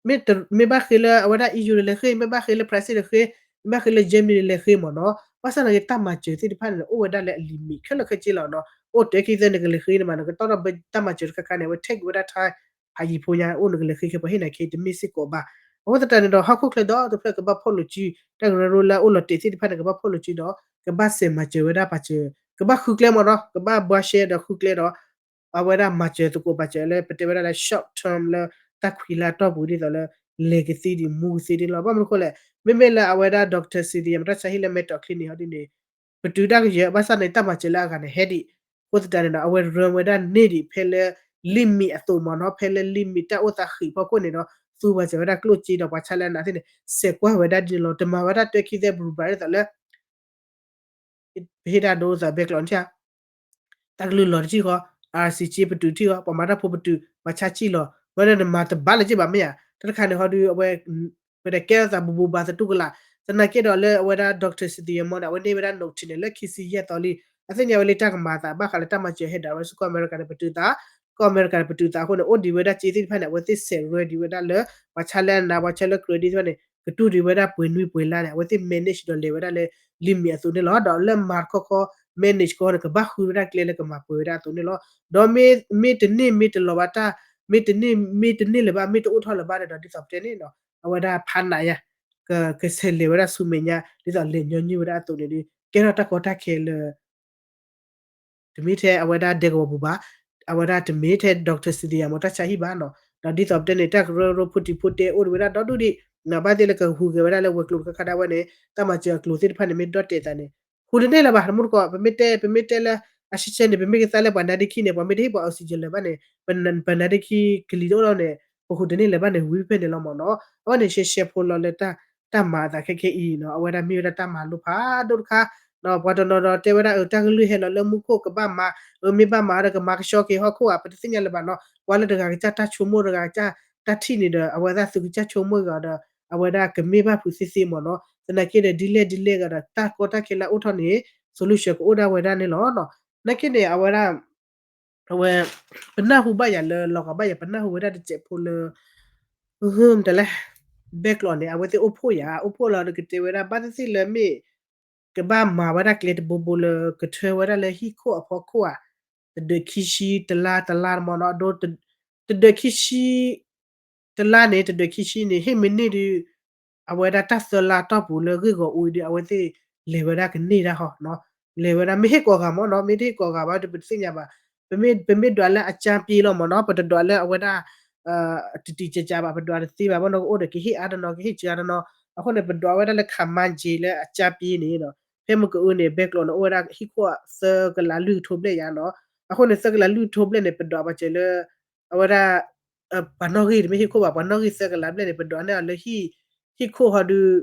မ့ၢ်ဘၣ်ဃ့လၢအဝဲဒၣ် EU လဲၤဃ့ မ့ၢ်ဘၣ်ဃ့လၢ France လဲၤဃ့ မ့ၢ်ဘၣ်ဃ့လၢ Germany လဲၤဃ့မ့ၢ်နီၤ ဘၣ်ဆၣ်သနာ်က့တၢ်မၤစၢၤသ့ၣ်တဖၣ်န့ၣ် အိၣ်ဝဲဒၣ်လၢအ limit ခဲလၢာ်ခဲဆ့လီၤနီၤ အိၣ်တၢ်ခံသၢန့ၣ် ကလဲၤဃ့န့ၣ်မး နကတီၢ်ဒီးတၢ်မၤစၢၤတခါခါန့ၣ် အဝဲ take ဝဲဒၣ် time ဖးယံၤဖိညါ အိၣ်နကလဲၤဃ့ခဲပှၤဟ့ၣ်နၤခဲတမ့ၢ်စ့ၢ်ကီးဘၣ်. အဃိသတးန့ၣ်ဒီး ဟီၣ်ခိၣ်ချၢဒီတဖျၢၣ်ကဘၣ်ဖီၣ်လိာ်စု တၢ်ကရၢကရိလၢအအိၣ်လီၤတဲာ်သ့ၣ်တဖၣ်န့ၣ် ကဘၣ်ဖီၣ်လိာ်စုဒီး ကဘၣ်စဲးမၤစၢၤဝဲဒၣ်ပာ်စၢၤ ကဘၣ်ဃုကျဲမ့ၢ်နီၤ ကဘၣ်ဘှါရှဲဒီးဃုကျဲဒီး အဝဲဒၣ်မၤစၢၤသကိးပာ်စၢၤလၢ ပတဲဝဲဒၣ်လၢ short term လၢတၢ်ခွံလါတီၢ်ပူၤဒ်သိးလၢ လဲၤကသ့ဒံးမူကသ့ဒံးလီၤ. ဘၣ်မနုၤအဃိလဲၣ် မ့မ့ၢ်လၢအဝဲဒၣ် Doctor Cynthia မ့ၢ်တၢ်ဆါဟံၣ်လၢမဲၢ်တီၤချံန့ၣ် ဟီဒ်န့ၣ် ပတုာ်တၢ်ကယၢၤ ဘၣ်ဆၣ်န့ၣ် တၢ်မၤစၢၤလၢအဂၤန့ၣ် ဟဲဒံး အဃိသတးန့ၣ်ဒီး အဝဲ run ဝဲဒၣ်န့ၢ်ဒံးဖဲလၢ limit အသိးမ့ၢ်နီၤ ဖဲလၢ limit တၢ်အိၣ်သးဃံးဖီခိၣ်န့ၣ်ဒီး သူပာ်စၢၤဝဲဒၣ်ကျိၣ်စ့ဒီးပှၤဆါလၢအနးသ့ၣ်န့ၣ် စဲးကွၢ်ဝဲဒၣ်ဒ်န့ၣ်လီၤ. တမၤဝဲဒၣ်တၢ်ခံသၢဘရူၤဘၣ်ဒ်သိးလၢ ပဟ့ၣ်တၢ်ဒိသးဘဲကျီးန့ၣ် တၢ်ကလုၢ်လီၤတထံၣ်ဃီ အါစံးက့ ပတုာ်ထံၣ်ဃီ ပှၤမၤတၢ်ဖိပတုာ် ပှၤဆါစံၣ်လီၤ ဝဲဒၣ်နမၤတဘၣ်လၢၤက့ဘၣ်မ့ၢ်ဧါ တၢ်တခါန့ၣ်ဟီဒု အဝဲ ပတဲကဲထီၣ်သးဘူးဘူးဘၣ်သတူၢ်ကလာ် သနာ်က့ဒီးလၢအဝဲဒၣ် Doctor Cynthia မ့ၢ်န့ၣ် အဝဲန့ၢ်ဝဲဒၣ် notice န့ၣ် လၢခံဆံယဲၢ်သီလံ အသ့ၣ်ညါဝဲလၢတၢ်ကမၤအသးဘၣ်ဃးလၢတၢ်မၤစၢၤဟဲဒၣ်ဝဲစ့ၢ်ကီး အမဲရကၤန့ၣ် ပတုာ်သး ကီၢ်အမဲရကၤန့ၣ် ပတုာ်သးအဃိန့ၣ် အိၣ်ဒံးဝဲဒၣ်စ့သ့ၣ်တဖၣ်န့ၣ် အဝဲသ့ၣ်စဲးရၢဒံးဝဲဒၣ်လၢ ပှၤဆါလၢအနး ပှၤဆါလၢ credit သ့ၣ်တဖၣ်န့ၣ် ကတူၢ်ဒံးဝဲဒၣ်ပှဲၤနွံပှဲၤလါန့ၣ် အဝဲသ့ၣ် manage ဒီးလဲၤဝဲဒၣ်လၢ limit အသိးန့ၣ်လီၤ. ဒီးလၢမၤတခီခီ manage ခီန့ၣ် ကဘၣ်ဃုဝဲဒၣ်ကျဲလၢကမၤပှဲၤဝဲဒၣ်အသိးန့ၣ်လီၤ. ဒီးမ့ၢ်တန့ၢ်မ့ၢ်တလီၤဘၣ်တၢ် မ့ၢ်တန့ၢ်မ့ၢ်တန့ၢ်လၢၤဘၣ် မ့ၢ်တအိၣ်ထီၣ်လၢၤဘၣ်ဒီး ဒ်သိးပတဲန့ၣ် အဝဲဒၣ်ဖးနးယါ ကဆဲးလဲၤဝဲဒၣ်ဆူမဲာ်ညါ ဒ်သိးလဲၤညီနုၢ်ဝဲဒၣ်အသိးန့ၣ်ဒီး ကဲထီၣ်တၢ်ကီတၢ်ခဲလၢ တမ့ၢ်ထဲအဝဲဒၣ်ဒဲကဝီၤပူၤဘၣ်, အဝဲဒၣ်တမ့ၢ်ထဲ Doctor Cynthia မ့ၢ်တၢ်ဆါဟံၣ်ဘၣ်နီၤ. ဒီးဒ်သိးပတဲန့ၣ် တၢ်ကရၢကရိဖိတံၤဖိတဲအိၣ်ဒံးဝဲဒၣ်ဒီဒူၣ်ဒံး, ဘၣ်သ့ၣ်လၢကဟူးဂဲၤဝဲဒၣ်လၢဝဲၤကျိၤတခါခါဒၣ်ဝဲန့ၣ် တၢ်မၤစၢၤအကျိၤသ့ၣ်တဖၣ်န့ၣ် မ့ၢ်ဒီၣ်တဲာ်သးန့ၣ် ဟူးတန့ၢ်လၢၤဘၣ်. တမူတကိး ပမ့ၢ်တဲ ပမ့ၢ်တဲလၢ အရှဲရှဲန့ၣ် ပမ့ၢ်ကသါလၢပှၤနါဒ့ခံန့ၣ် ပှၤမ့ၢ်တဟ့ၣ်ပှၤ oxygen လၢၤဘၣ်န့ၣ် ပှၤနါဒ့ခံကလံၤတအိၣ်လီၤန့ၣ် ပဟူးတန့ၢ်လၢၤဘၣ်န့ၣ် ဝံၤဖဲန့ၣ်လီၤမ့ၢ်နီၤ. အဝဲန့ၣ်ရှဲရှဲဖိလီၤလၢ တၢ်မၤအသးခဲခဲအံၤနီၤ, အဝဲဒၣ်မ့ၢ်ဝဲဒၣ်တၢ်မၤလိဖးဒိၣ်တခါ, ပှၤတနီၤဒီးတဲဝဲဒၣ် တၢ်ကလုၢ်ဟဲလီၤလၢမူခိၣ်ကဘၣ်မၤ, မ့ၢ်ဘၣ်မၤဒီးကမၤကဆှီက့ၤဟီၣ်ခိၣ်ဧါ, ပတသ့ၣ်ညါလၢၤဘၣ်နီၤ. ပှၤလၢတဂၤကစၢ်တၢ်ဆိကမိၣ်တဂၤကစၢ်တၢ်ထံၣ်န့ၣ်ဒီး အဝဲဒၣ်သုကစၢ်ဆိကမိၣ်ဂ့ၤဒီး အဝဲဒၣ်ကမ့ၢ်ဘၣ်ဖုးသ့သ့မ့ၢ်နီၤ. သနာ်က့ဒီးဒ်လဲၣ်ဒ်လဲၣ်ဂ့ၤဒီး တၢ်ကီတၢ်ခဲလၢအအိၣ်ထီၣ်န့ၣ် solution ကအိၣ်ဒၣ်ဝဲဒၣ်န့ၣ်လီၤ. နာ်က့န့ၣ် အဝဲဒၣ် အဝဲ ပနၢ်ဟူဘၣ်ယၤလၢ လီၤဂာ်ဘၣ်ယၤ ပနၢ်ဟူဝဲဒၣ်တစဲးဖိလၢ တလဲ ဘဲကျီးန့ၣ် အဝဲသ့ၣ်အိၣ်ဖှိၣ်ယၤ အိၣ်ဖှိၣ်လီၤဒီးကတဲဝဲဒၣ် ဘၣ်သ့ၣ်သ့ၣ်လၢမ့ၢ် ကဘၣ်မၤဝဲဒၣ်ကျဲတဘိဘိလၢ ကထၢဝဲဒၣ်လၢဟံၣ်ခိၣ်အဖီခိၣ်ဧါ, တဒၢးခံဆံတလါတလါမ့ၢ်နီၤ, အဒိ တဒၢးခံဆံ တလါန့ၣ် တဒၢးခံဆံန့ၣ် ဟ့ၣ်မ့ၢ်န့ၢ်ဒုး အဝဲဒၣ်တၢ်သၢလါတီၢ်ပူၤလၢဂ့ၢ်ဂီၤအူအံၤဒုး အဝဲသ့ၣ်လဲၤဝဲဒၣ်ကန့ၢ်တၢ်ဟီနီၤ, လဲၤဝဲဒၣ် မ့ၢ်ဟ့ၣ်ကိးဂၤမ့ၢ်နီၤ, မ့ၢ်တဟ့ၣ်ကိးဂၤဘၣ်ဒီး ပတသ့ၣ်ညါဘၣ်. ပမ့ၢ် ပမ့ၢ်ဒွးလၢအကၠါပ့လီၤမ့ၢ်နီၤ, ပတဒွးလၢအဝဲဒၣ် တတံာ်ကကးဘၣ်, ပဒွးတသ့ဘၣ်, ဘၣ်နီၤကအိၣ်ဒီးကဟ့ၣ်အါတနီၤ ကဟ့ၣ်စှၤတနီၤ, အဃိန့ၣ် ပဒွးဝဲဒၣ်လၢခးမါက့ၤလၢအကၠါပ့န့ၣ်နီၤ, ဖဲမ့ၢ်ကအုန့ၣ် ဘဲကျီးန့ၣ် အိၣ်ဝဲဒၣ်ဟံၣ်ခိၣ်သၢကလးလွံၢ်ကထိဘျဲၣ်ယါနီၤ, အဃိန့ၣ် သၢကလးလွံၢ်ကထိဘျဲၣ်န့ၣ် ပဒွးပာ်စၢၤလၢ အဝဲဒၣ် ပှၤနီၣ်ဂံၢ်တမ့ၢ်ဟံၣ်ခိၣ်ဘၣ်, ပှၤနီၣ်ဂံၢ်သၢကလးဘျဲၣ်န့ၣ် ပဒွးန့ၢ်အီၤလၢ ဟံၣ်ခိၣ်ဟီဒုး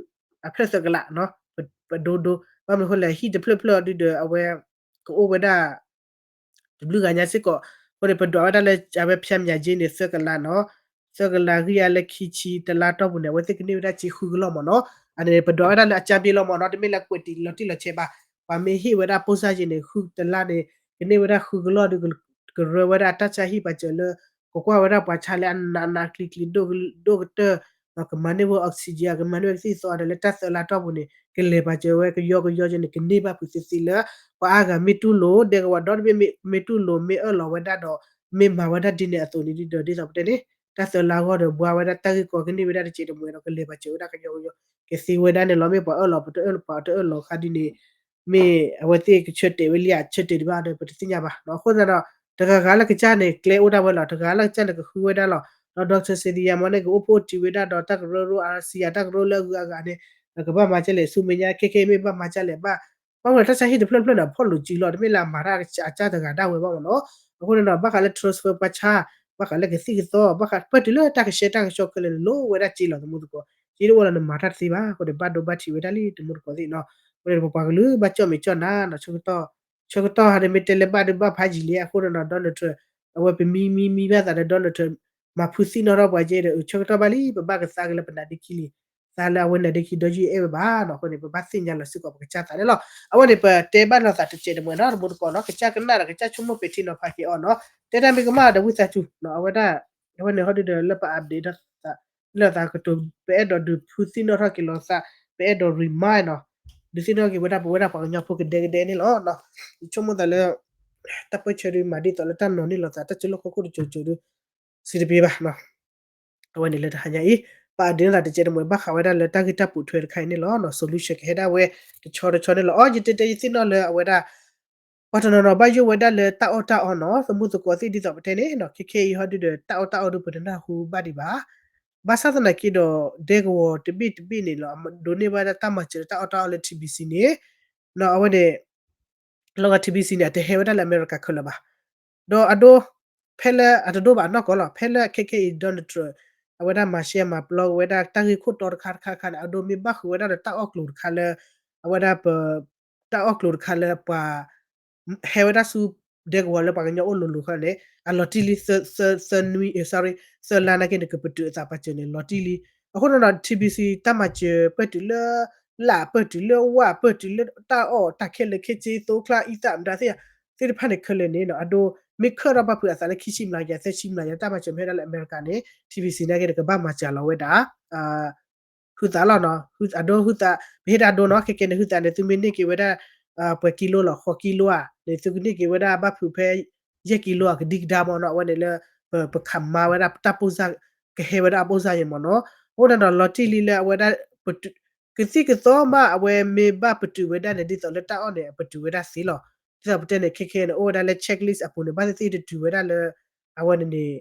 အဖျၢၣ်သၢကလးနီၤ, ပဒိဒိ, ဘၣ်မနုၤအဃိလဲၣ် ဟံၣ်တဖျၢၣ်ဖျၢၣ်အီၤဒုးဒီး အဝဲ ကအိၣ်ဝဲဒၣ် တဘျုးဂၤညါစ့ၢ်ကီး, အဃိန့ၣ် ပဒွးဝဲဒၣ်လၢ အဝဲဖၠါမၠးက့န့ၣ် သၢကလးနီၤ, သၢကလးဂံၢ်အါလၢခံဆံတလါတီၢ်ပူၤန့ၣ် အဝဲသ့ၣ်ကန့ၢ်ဝဲဒၣ်စ့ဃုကလီၢ်မ့ၢ်နီၤ, အန့ၣ် ပဒွးဝဲဒၣ်လၢအကၠါပ့လီၤမ့ၢ်နီၤ, တမ့ၢ်လၢကွဲးတံာ်လီၤတံၢ်လီၤဆဲးဘၣ်, ပှၤမ့ၢ်ဟ့ၣ်ဝဲဒၣ်ပိၢ်စၢ်က့န့ၣ် ဃုတလါန့ၣ် ကန့ၢ်ဝဲဒၣ်ဃုကလီၢ်ဒုး ကရၢဝဲဒၣ်တၢ်ဆါဟံၣ်ပာ်စၢၤလၢ ကကွၢ်ဝဲဒၣ်ပှၤဆါလၢအနးနးကျံၤကျံၤ ဒိၣ်ကတၢၢ် ကမၤန့ၢ်ဝဲ oxygen ကမၤန့ၢ်ဝဲကသံၣ်သီဒီးလၢတၢ်သၢလါတီၢ်ပူၤန့ၣ် ကလဲၤပာ်စၢၤဝဲကယီကယီက့န့ၣ် ကန့ၢ်ဘၣ်ဖုးသ့သ့လၢ ပှၤအါဂၤမ့ၢ်တူၢ်လိာ် ဒဲကဝီၤဒီတဘ့ၣ်မ့ၢ်တူၢ်လိာ် မ့ၢ်အၢၣ်လီၤဝဲဒၣ်ဒီး မ့ၢ်မၤဝဲဒၣ်ဒ်န့ၣ်အသိးန့ၣ်ဒီး ဒ်သိးပတဲန့ၣ် တၢ်သၢလါအဂီၢ်ဒီး ဘှါဝဲဒၣ်တၢ်ဂ့ၢ်ကီကန့ၢ်ဝဲဒၣ်တစဲးတမှဲၤဒီး ကလဲၤပာ်စၢၤဝဲဒၣ်ကညီကညီ ကသ့ဝဲဒၣ်န့ၣ်လီၤ. မ့ၢ်ပှၤအၢၣ်လီၤ ပတအၢၣ်လီၤ ပှၤတအၢၣ်လီၤခါဒ်န့ၣ် မ့ၢ်အဝဲသ့ၣ်ကဆၢတဲာ်ဝဲလံဧါ ဆၢတဲာ်ဒံးဘၣ်ဒီး ပတသ့ၣ်ညါဘၣ်. အဃိသတးဒီး တဂၤဂၤလၢကစၢ်န့ၣ် ကျဲအိၣ်ဒၣ်ဝဲလီၤ. တဂၤလၢကစၢ်န့ၣ် ကဃုဝဲဒၣ်လီၤ. ဒီး Doctor Cynthia မ့ၢ်န့ၣ် ကအိၣ်ဖှိၣ်တံၢ်ဝဲဒၣ်ဒီး တၢ်ကရၢကရိ အါစံယၤ တၢ်ကရၢလၢအဂုၤအဂၤန့ၣ် ကဘၣ်မၤကၢ်လဲၣ် ဆူမဲာ်ညါ ခဲခဲအံၤမ့ၢ်ဘၣ်မၤကၢ်လဲၣ် ဘၣ် ဘၣ်မနုၤတၢ်ဆါဟံၣ်တဖျၢၣ်တဖျၢၣ်န့ၣ် အဖီၣ်လိာ်စုလီၤ တမ့ၢ်လၢအမၤတၢ်အကစၢ်တဂၤဒၣ်ဝဲဘၣ်မ့ၢ်နီၤ. အဃိန့ၣ်ဒီး ဘၣ်ဃးလၢ transfer ပှၤဆါ ဘၣ်ဃးလၢကသံၣ်ကသီ ဘၣ်ဃးပၢၢ်တုၤလၢတၢ်ကဆှဲတၢ်ကဆှီခဲလၢာ်န့ၣ် လိၣ်ဝဲဒၣ်စ့လီၤ တမူတကိး. စ့တအိၣ်လၢနမၤတၢ်တသ့ဘၣ် အဃိန့ၣ် ဘၣ်ဒိဘၣ်ထံးဝဲဒၣ်လံ တမူတကိးသ့ၣ်နီၤ. အဃိန့ၣ် ပပှၤကလုာ်ဘၣ်ကၠီၣ်မဲာ်ကၠီၣ်နါနီၤ ဆၢကတီၢ် ဆၢကတီၢ်ဟးန့ၣ် မ့ၢ်တဲလၢဘၣ်ဒိဘၣ်ဖးယံာ်လံ အဃိန့ၣ်ဒီး Donald Trump အဝဲပမံမံမံဘၣ်သးဒီး Donald Trump မၤဖုသံၣ်နီၣ်ထီၣ်ပှၤကဲဒီး ဆၢကတီၢ်ဘၣ်လံ ပဘၣ်ကသါက့ၤလၢပနါဒ့ခံလံ သးလၢအဝဲနါဒ့ခံဒီးယုၢ်အဲၣ်ဝဲဘၣ်နီၤ. အဃိန့ၣ် ပဘၣ်သ့ၣ်ညါလီၤစ့ၢ်ကီးပကစၢ်သးန့ၣ်လီၤ. အဝဲန့ၣ် ပတဲဘၣ်လိာ်သးတစဲးတမှဲၤနီၤ တမူတကိးနီၤ ကစၢ်ကနၣ်ဒီးကစၢ်ဆိကမိၣ်ပ့ၤထံနီၤဖးက့ၤအီၤနီၤ တဲတၢ်မ့ၢ်ကမၣ်ဒီးဝံသးစူၤ အဝဲဒၣ် အဝဲန့ၣ်ဟီဒုဒီးလၢပ update ဒီးသး လၢသးကတိၤ ပအဲၣ်ဒိးဒုးဖုသံၣ်နီၣ်ထီၣ်က့ၤလိာ်သး ပအဲၣ်ဒိး remind နီၤ ဒုးသ့ၣ်နီၣ်က့ၤဝဲဒၣ်ပဝဲဒၣ်ပှၤကညီဖိကဒဲကဒဲန့ၣ်လီၤ. ယဆိကမိၣ်သးလၢ တၢ်ပၢၢ်ဆၢဒုးမၤဒ်သိးလၢတၢ်နီၤန့ၢ်လိာ်သး တၢ်စၢလီၢ်ခီၣ်ခိၣ်တစိၤစိၤဒုး စံးတပ့ၤဘၣ်နီၤ အဝဲန့ၣ်လၢတဟါညါအံၤ ပ update သးတစဲးတမှဲၤ ဘၣ်ဃးဝဲဒၣ်လၢတၢ်ဂ့ၢ်တၢ်ပိာ်ထွဲတခါအံၤန့ၣ်လီၤ. solution ကဟဲဒၣ်ဝဲ တဆီတဆီန့ၣ်လီၤ. အီ ယတဲတဲယသ့ၣ်နီၣ်လၢအဝဲဒၣ် ပှၤတနီၤနီၤဘၣ်ယိၣ်ဝဲဒၣ်လၢတၢ်အီၣ်တၢ်အီနီၤ သမူသကိးသ့ၣ်ဒ်သိးပတဲန့ၣ်နီၤ ခဲခဲအံၤဟီဒုဒီး တၢ်အီၣ်တၢ်အီဒုပတနၢ်ဟူဘၣ်ဒံးဘၣ်. ဘၣ်ဆၣ်သနာ်က့ဒီး ဒဲကဝီၤတဘ့ၣ်တဘ့ၣ်န့ၣ်လီၤ ဒိးန့ၢ်ဘၣ်ဒၣ်တၢ်မၤစၢၤတၢ်အီၣ်တၢ်အီလၢ TBC န့ၣ် နီၤ အဝဲန့ၣ် လီၤဂာ် TBC န့ၣ် အတဟဲဝဲဒၣ်လၢအမဲရကၤခဲလၢာ်ဘၣ်. ဒီးအဒိ ဖဲလၢအတဒိၣ်ဘၣ်နီၢ်ကီၢ်လီၤ ဖဲလၢခဲခဲအံၤ Donald Trump အဝဲဒၣ်မၤရှဲမၤပျီဝဲဒၣ်တၢ်ဂ့ၢ်ခိၣ်တီတခါတခါတခါန့ၣ် အဒိမ့ၢ်ဘၣ်ဃုာ်ဝဲဒၣ်ဒီးတၢ်အီၣ်ကျိၤတခါလၢ အဝဲဒၣ်ပ တၢ်အီၣ်ကျိၤတခါလၢပှၤ ဟဲဝဲဒၣ်ဆူ ဒဲကဝီၤလၢပှၤကညီအိၣ်လိၤလိၤခီန့ၣ် အလီၤတံၢ်လံ သၢနွံ sorry သၢလါနာ်က့န့ၣ် ကပတုာ်အသးပာ်စၢၤန့ၣ် လီၤတံၢ်လံ. အဃိန့ၣ်ဒီး TBC တၢ်မၤစၢၤပၢၢ်တုၤလၢ လၢ်ပၢၢ်တုၤလၢဝၣ်ပၢၢ်တုၤလၢတၢ်အီၣ်တၢ်ခဲလၢာ်ခဲဆ့သိချါအံသၣ်မတၤသ့ၣ် သ့ၣ်တဖၣ်န့ၣ်ခဲလၢာ်န့ၣ်နီၤ အဒိ မ့ၢ်ခၢၣ်ထီၣ်ဘၣ်ဖုးအသးလၢခံဆံမျးကယၤ သၢဆံမျးကယၤ တၢ်မၤစၢၤမ့ၢ်ဟဲဒၣ်လၢအမဲရကၤန့ၣ် TBC နာ်က့န့ၣ် ကဘၣ်မၤစၢၤလီၤဝဲဒၣ် ဟုသးလီၤနီၤ အဒိဟုသး ပဟ့ၣ်တၢ်ဒိနီၤ ခဲကဲန့ၣ် ဟုသးန့ၣ် သုမ့ၢ်န့ၢ်က့ၤဝဲဒၣ် ပှဲၤကံလိလီၤ ဃိးကံလိဧါန့ၣ် သုကန့ၢ်က့ၤဝဲဒၣ်ဘၣ်ဖုးဖဲ ယဲၢ်ကံလိဧါ ကဒံကဒါမ့ၢ်နီၤ အဝဲန့ၣ်လၢ ပခးမၤဝဲဒၣ်တၢ်ပိၢ်စၢ် ကဟဲဝဲဒၣ်အပိၢ်စၢ်ယဲၢ်မ့ၢ်နီၤ အဃိန့ၣ်ဒီးလီၤတံၢ်လံလၢအဝဲဒၣ် ကသံၣ်ကသီမး အဝဲမ့ၢ်ဘၣ်ပတုာ်ဝဲဒၣ်န့ၣ် ဒ်သိးလၢတၢ်အီၣ်န့ၣ် အပတုာ်ဝဲဒၣ်သ့လီၤ. ဒ်သိးပတဲန့ၣ် ခဲခဲန့ၣ် အိၣ်ဝဲဒၣ်လၢ checklist အပူၤန့ၣ် ဘၣ်သ့ၣ်သ့ၣ်တတုၤဝဲဒၣ်လၢ အဝဲန့ၣ်န့ၣ်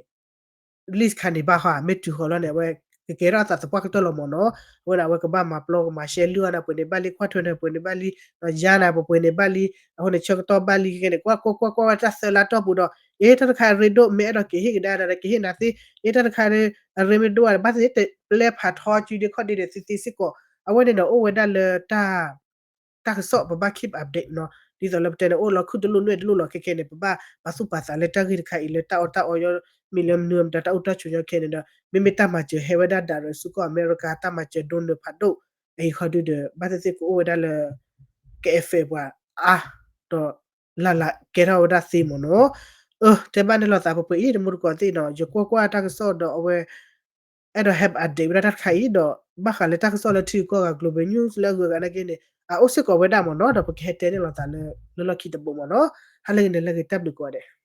list ခါန့ၣ်ဘၣ်ဟီ မ့ၢ်တုၤဃီၤလီၤန့ၣ် အဝဲကကဲထီၣ်အသးသပှၢ်ကတၢၢ်လီၤမ့ၢ်နီၤ အဝဲန့ၣ်အဝဲကဘၣ်မၤပျီကမၤရှဲလုၢ်အီၣ်န့ၣ် ပှဲၤန့ၣ်ဘၣ်လံ ကွၢ်ထွဲန့ၣ် ပှဲၤန့ၣ်ဘၣ်လံ ယါန့ၣ် ပပှဲၤန့ၣ်ဘၣ်လံ အဃိန့ၣ် ဆၢကတီၢ်ဘၣ်လံ ခဲကဲန့ၣ် ကွၢ်ကွၢ်ကွၢ်ကွၢ်ဝဲတၢ်သၢလါတီၢ်ပူၤဒီး အ့ တၢ်တခါအရ့ဒိၣ် မ့ၢ်အဲၣ်ဒိးက့ၤဟ့ၣ်ကဒါဒီး ကဟ့ၣ်နၤသ့ အ့ တၢ်တခါအရ့မ့ၢ်ဒိၣ်ဘၣ် ဘၣ်သ့ၣ်သ့ၣ် ပျဲဖးထီစုဒ့ခီၣ်ဒ့ဒီး သ့သ့စ့ၢ်ကီး အဝဲန့ၣ်ဒီးအိၣ်ဝဲဒၣ်လၢတၢ် တၢ်ကစီၣ်ပဘၣ် keep update နီၤ ဒ်သိးလၢပတဲန့ၣ် အိၣ်လီၤခုၣ်တလိၣ်နွဲၣ်တလိၣ်လီၤ ခဲခဲန့ၣ် ပဘၣ်ပာ်သူၣ်ပာ်သးလၢတၢ်ဂ့ၢ်တခါအံၤလၢတၢ်အီၣ်တၢ်အီ မ့ၢ်လၢမနုၤမတၤတၢ်အိၣ်တၢ်ဆိးညီခဲန့ၣ်ဒီး မ့မ့ၢ်တၢ်မၤစၢၤဟဲဝဲဒၣ် direct ဆူကီၢ်အမဲရကၤ တၢ်မၤစၢၤဒိနၢၤဖးဒိၣ် အအံၤခီဒုဒီး ဘၣ်သ့ၣ်သ့ၣ်ကအိၣ်ဝဲဒၣ်လၢ က effect ပှၤအါ ဒီး လၢ်လၢ်ကဲထီၣ်ဝဲဒၣ်သ့မ့ၢ်နီၤ အၢ တဲဘၣ်န့ၣ်လိာ်သးပှဲၤပှဲၤအံၤ တမူတကိးသ့ၣ်နီၤ ယကွၢ်ကွၢ်တၢ်ကစီၣ်ဒီးအဝဲ အဲၣ်ဒိးဟဲ update ဝဲဒၣ်တၢ်တခါအံၤဒီး ဘၣ်ဃးလၢတၢ်ကစီၣ်လၢထံဂုၤကီၢ်ဂၤ global news လၢအဂုၤအဂၤနာ်က့န့ၣ် အအိၣ်စ့ၢ်ကီးဝဲဒၣ်မ့ၢ်နီၤ ဒီးပကဟဲတဲန့ၢ်လိာ်သးလၢ လၢလီၢ်ခံတဘိမ့ၢ်နီၤ ဟါလၢဂ့ၤန့ၣ်လၢဂ့ၤ တၢ်ဘျုးကိးဂၤဒဲး